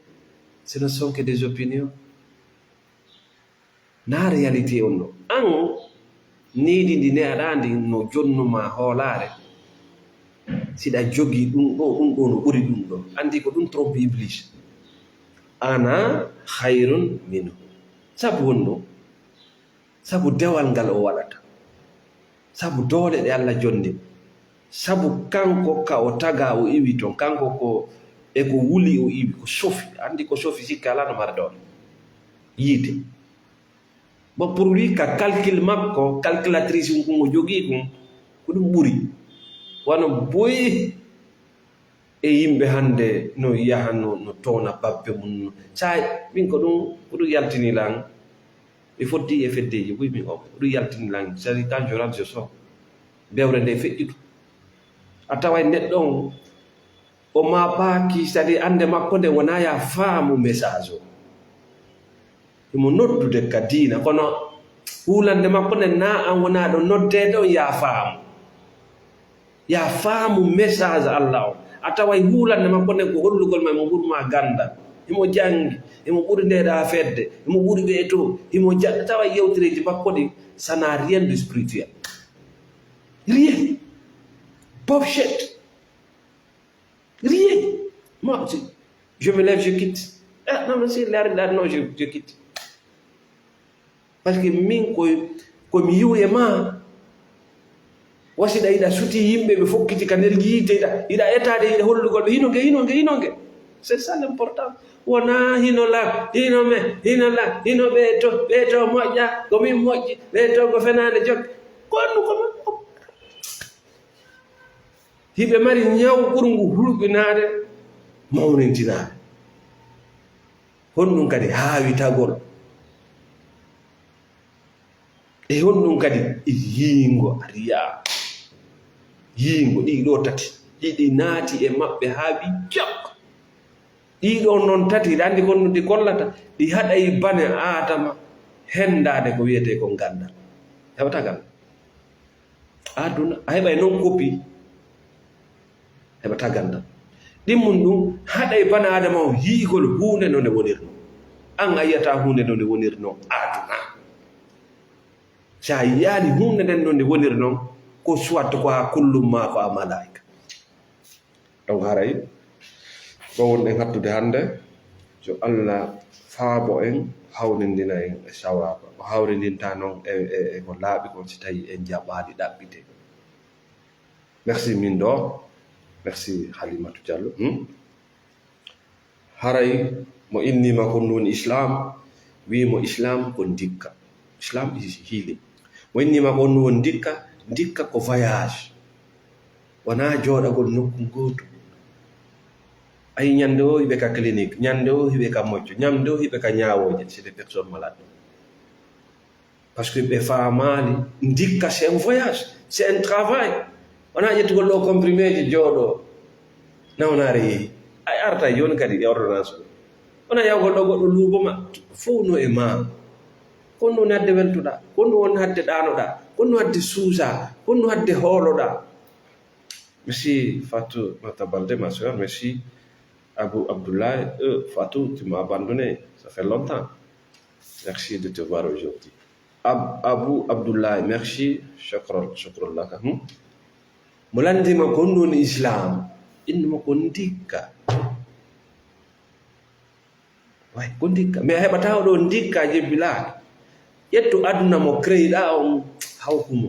ce ne sont que des opinions. Naa réalité on ɗo. An, needi ndi ne'aɗaa ndi no jonnu ma hoolaare. Siɗa jogii ɗum ɗo, ɗum ɗo no ɓuri ɗum ɗo. Anndi ko ɗum trompe Iblis. Ana khayrun minhu. Sabu honɗum? Sabu dewal ngal o waɗata. Sabu doole ɗe Allah jonni mo. Sabu kanko ka o tagaa o iwi ton, kanko ko e ko wuli o iwi, ko sofi. Anndi ko sofi sikka alaa no mara doole. Yiite. Bon, pour lui, ka calcul makko, calculatrice kun o jogii kun, ko ɗum ɓuri. Wano boyi e yimɓe hannde no yaha no, no toona babbe mum. Sa min ko ɗum, ko ɗum yaltini lan. Mi fotti e feddeji buy mi o, ko ɗum yaltini lan. C'est-à-dire, quand je rentre, je sors. Bewre nde feƴƴitu. A taway neɗɗo on, o maapaaki, c'est-à-dire, annde makko nde wonaa ya faamu message o. Himo noddude ka diina, kono huulande makko nden naa an wonaa ɗo noddeede on ya faamu. Ya faamu message Allah on. A taway huulande makko nden ko hollugol ma himo ɓuri ma ganndal. Himo janngi, himo ɓuri ndeeɗaa fedde, himo ɓuri ɓee to, himo ja-, taway yewtereeji makko ɗin, ça n'a rien de spirituel. Rien. Pauvre shit. Rien. Moi, je, je me lève, je quitte. Ah, non, non, c'est là, là, non, je, je quitte. Parce que min ko, ko mi yiwu e ma. Wasiɗa hiɗa suti yimɓe ɓe fokkiti ka nder yiite, hiɗa, hiɗa etaade, hiɗa hollugol ɓe hino nge, hino nge, hino nge. C'est ça l'important. Wona hino la, hino me, hino la, hino ɓe to, ɓe to moƴƴa, ko min moƴƴi, ɓe to ko fenaande jokki. Ko annu ko min. Hiɓe mari ñaw ɓurngu hulɓinaade, mawnintinaade. Honɗum kadi haawitagol? E honɗum kadi? E yiingo riya. Yiingo ɗii ɗoo tati, ɗiɗi naati e maɓɓe haa ɓi cak. Ɗii ɗoo noon tati, ɗi anndi honno ɗi gollata, ɗi haɗay bane Aadama henndaade ko wiyetee ko ganndal. Heɓataa ganndal. Aduna, a heɓay noon kopi. Heɓataa ganndal. Ɗimmun ɗum haɗay bane Aadama o yi'igol huunde no nde wonirnoo. Aan a yi'ataa huunde no nde wonirnoo aduna. Si a yi'aali huunde nden no nde woniri noon, ko soit ko a kullum maa ko a malaa'ika. Donc haray ko wonɗen hattude hannde, yo Allah faabo en, hawnindina en e sawaaba. O hawrindinta noon e, e, e ko laaɓi kon si tawii en jaɓaali ɗaɓɓite. Merci min ɗo. Merci Halimatu Diallo. Hmm? Haray mo innima ko ɗum woni Islam, wi mo Islam ko ndikka. Islam is healing. Mo innima ko ɗum woni ndikka, ndikka ko voyage. Wonaa jooɗagol nokku gootu. Ay, ñande o hiɓe ka clinique, ñande o hiɓe ka mocco, ñande o hiɓe ka ñaawooje, c'est des personnes malades. Parce que ɓe faamaali, ndikka, c'est un voyage, c'est un travail. Wonaa ƴettugol ɗo comprimeeji, jooɗo, nawnaare yehi. A arta jooni kadi e ordonnance o. Wonaa yahugol ɗo goɗɗo luubo ma, fow no e ma. Ko ɗum woni hadde weltoɗaa, ko ɗum woni hadde ɗaanoɗaa, ko ɗum woni hadde suusaa, ko ɗum woni hadde hooloɗaa. Merci Fatou Mata Balde, ma sœur, merci. Abou Abdoulaye, euh, Fatou, tu m'as abandonné, ça fait longtemps. Merci de te voir aujourd'hui. Ab-, Abou Abdoulaye, merci. Shukran, shukran laka. Hmm? Mo lanndima ko ɗum woni Islam, innuma ko ndikka. Way, ko ndikka. Mais a heɓataa o ɗo ndikka jebbilaaki. Ƴettu aduna mo créeɗaa on, hawku mo.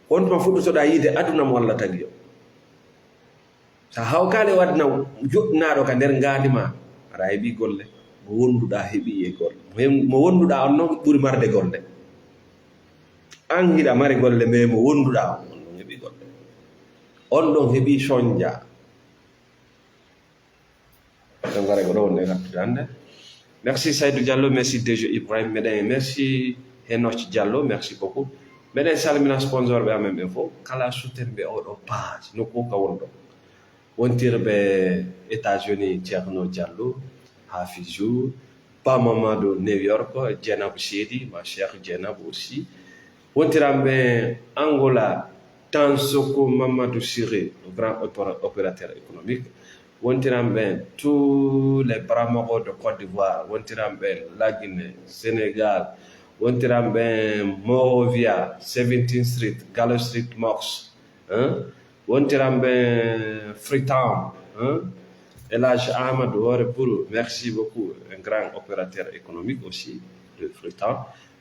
Ko on tuma fuɗɗotoɗaa yiide aduna mo Allah tagi o. So a hawkaali o aduna joɗɗinaaɗo ka nder ngaandi ma, aɗa heɓi golle. Mo wonduɗaa heɓi e golle. Mo hen-, mo wonduɗaa on noon ɓuri marde golle. An hiɗa mari golle, mais mo wonduɗaa on, on ɗon heɓi golle. On ɗon heɓi sonja. Ɗon ngara ko ɗo wonde ngattude hannde. Merci Saydou Diallo, merci Dejo Ibrahim, meɗen, merci Henoch Diallo, merci beaucoup. Meɗen salmina sponsor ɓe amen ɓen fof, kala suttirɓe oɗo page, nokku ka wonɗo. Wontirɓe États-Unis, Thierno Diallo, Hafizou, Pa Mamadou New York, Dieynaba Seydi, ma chère Dieynaba aussi. Wontirɓe Angola, Tansoko Mamadou Siré, le grand opéra-, opérateur économique. Wontirɓe tous les Bramako de Côte d'Ivoire. Wontirɓe La Guinée, Sénégal. Wontirɓe Monrovia, Seventeenth Street, Gallo Street, Mox. Hein? Wontirɓe Freetown, hein? El Hadj Amadou Hoore Buru, merci beaucoup, un grand opérateur économique aussi de Freetown.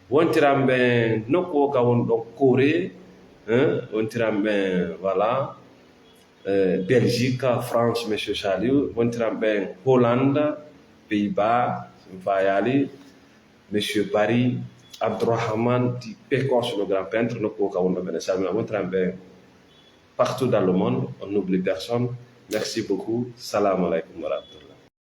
Wontirɓe nokku o ka won ɗo Corée, hein? Wontirɓe, voilà, euh, Belgique, France, Monsieur Saliou. Wontirɓe Hollande, Pays-Bas, Fayali, Monsieur Barry, Abdourahmane di Pecos, le grand peintre, nokku o ka won ɗo, meɗen salmina. Wontirɓe partout dans le monde, on n'oublie personne. Merci beaucoup. Salam alaikum wa rahmatullah.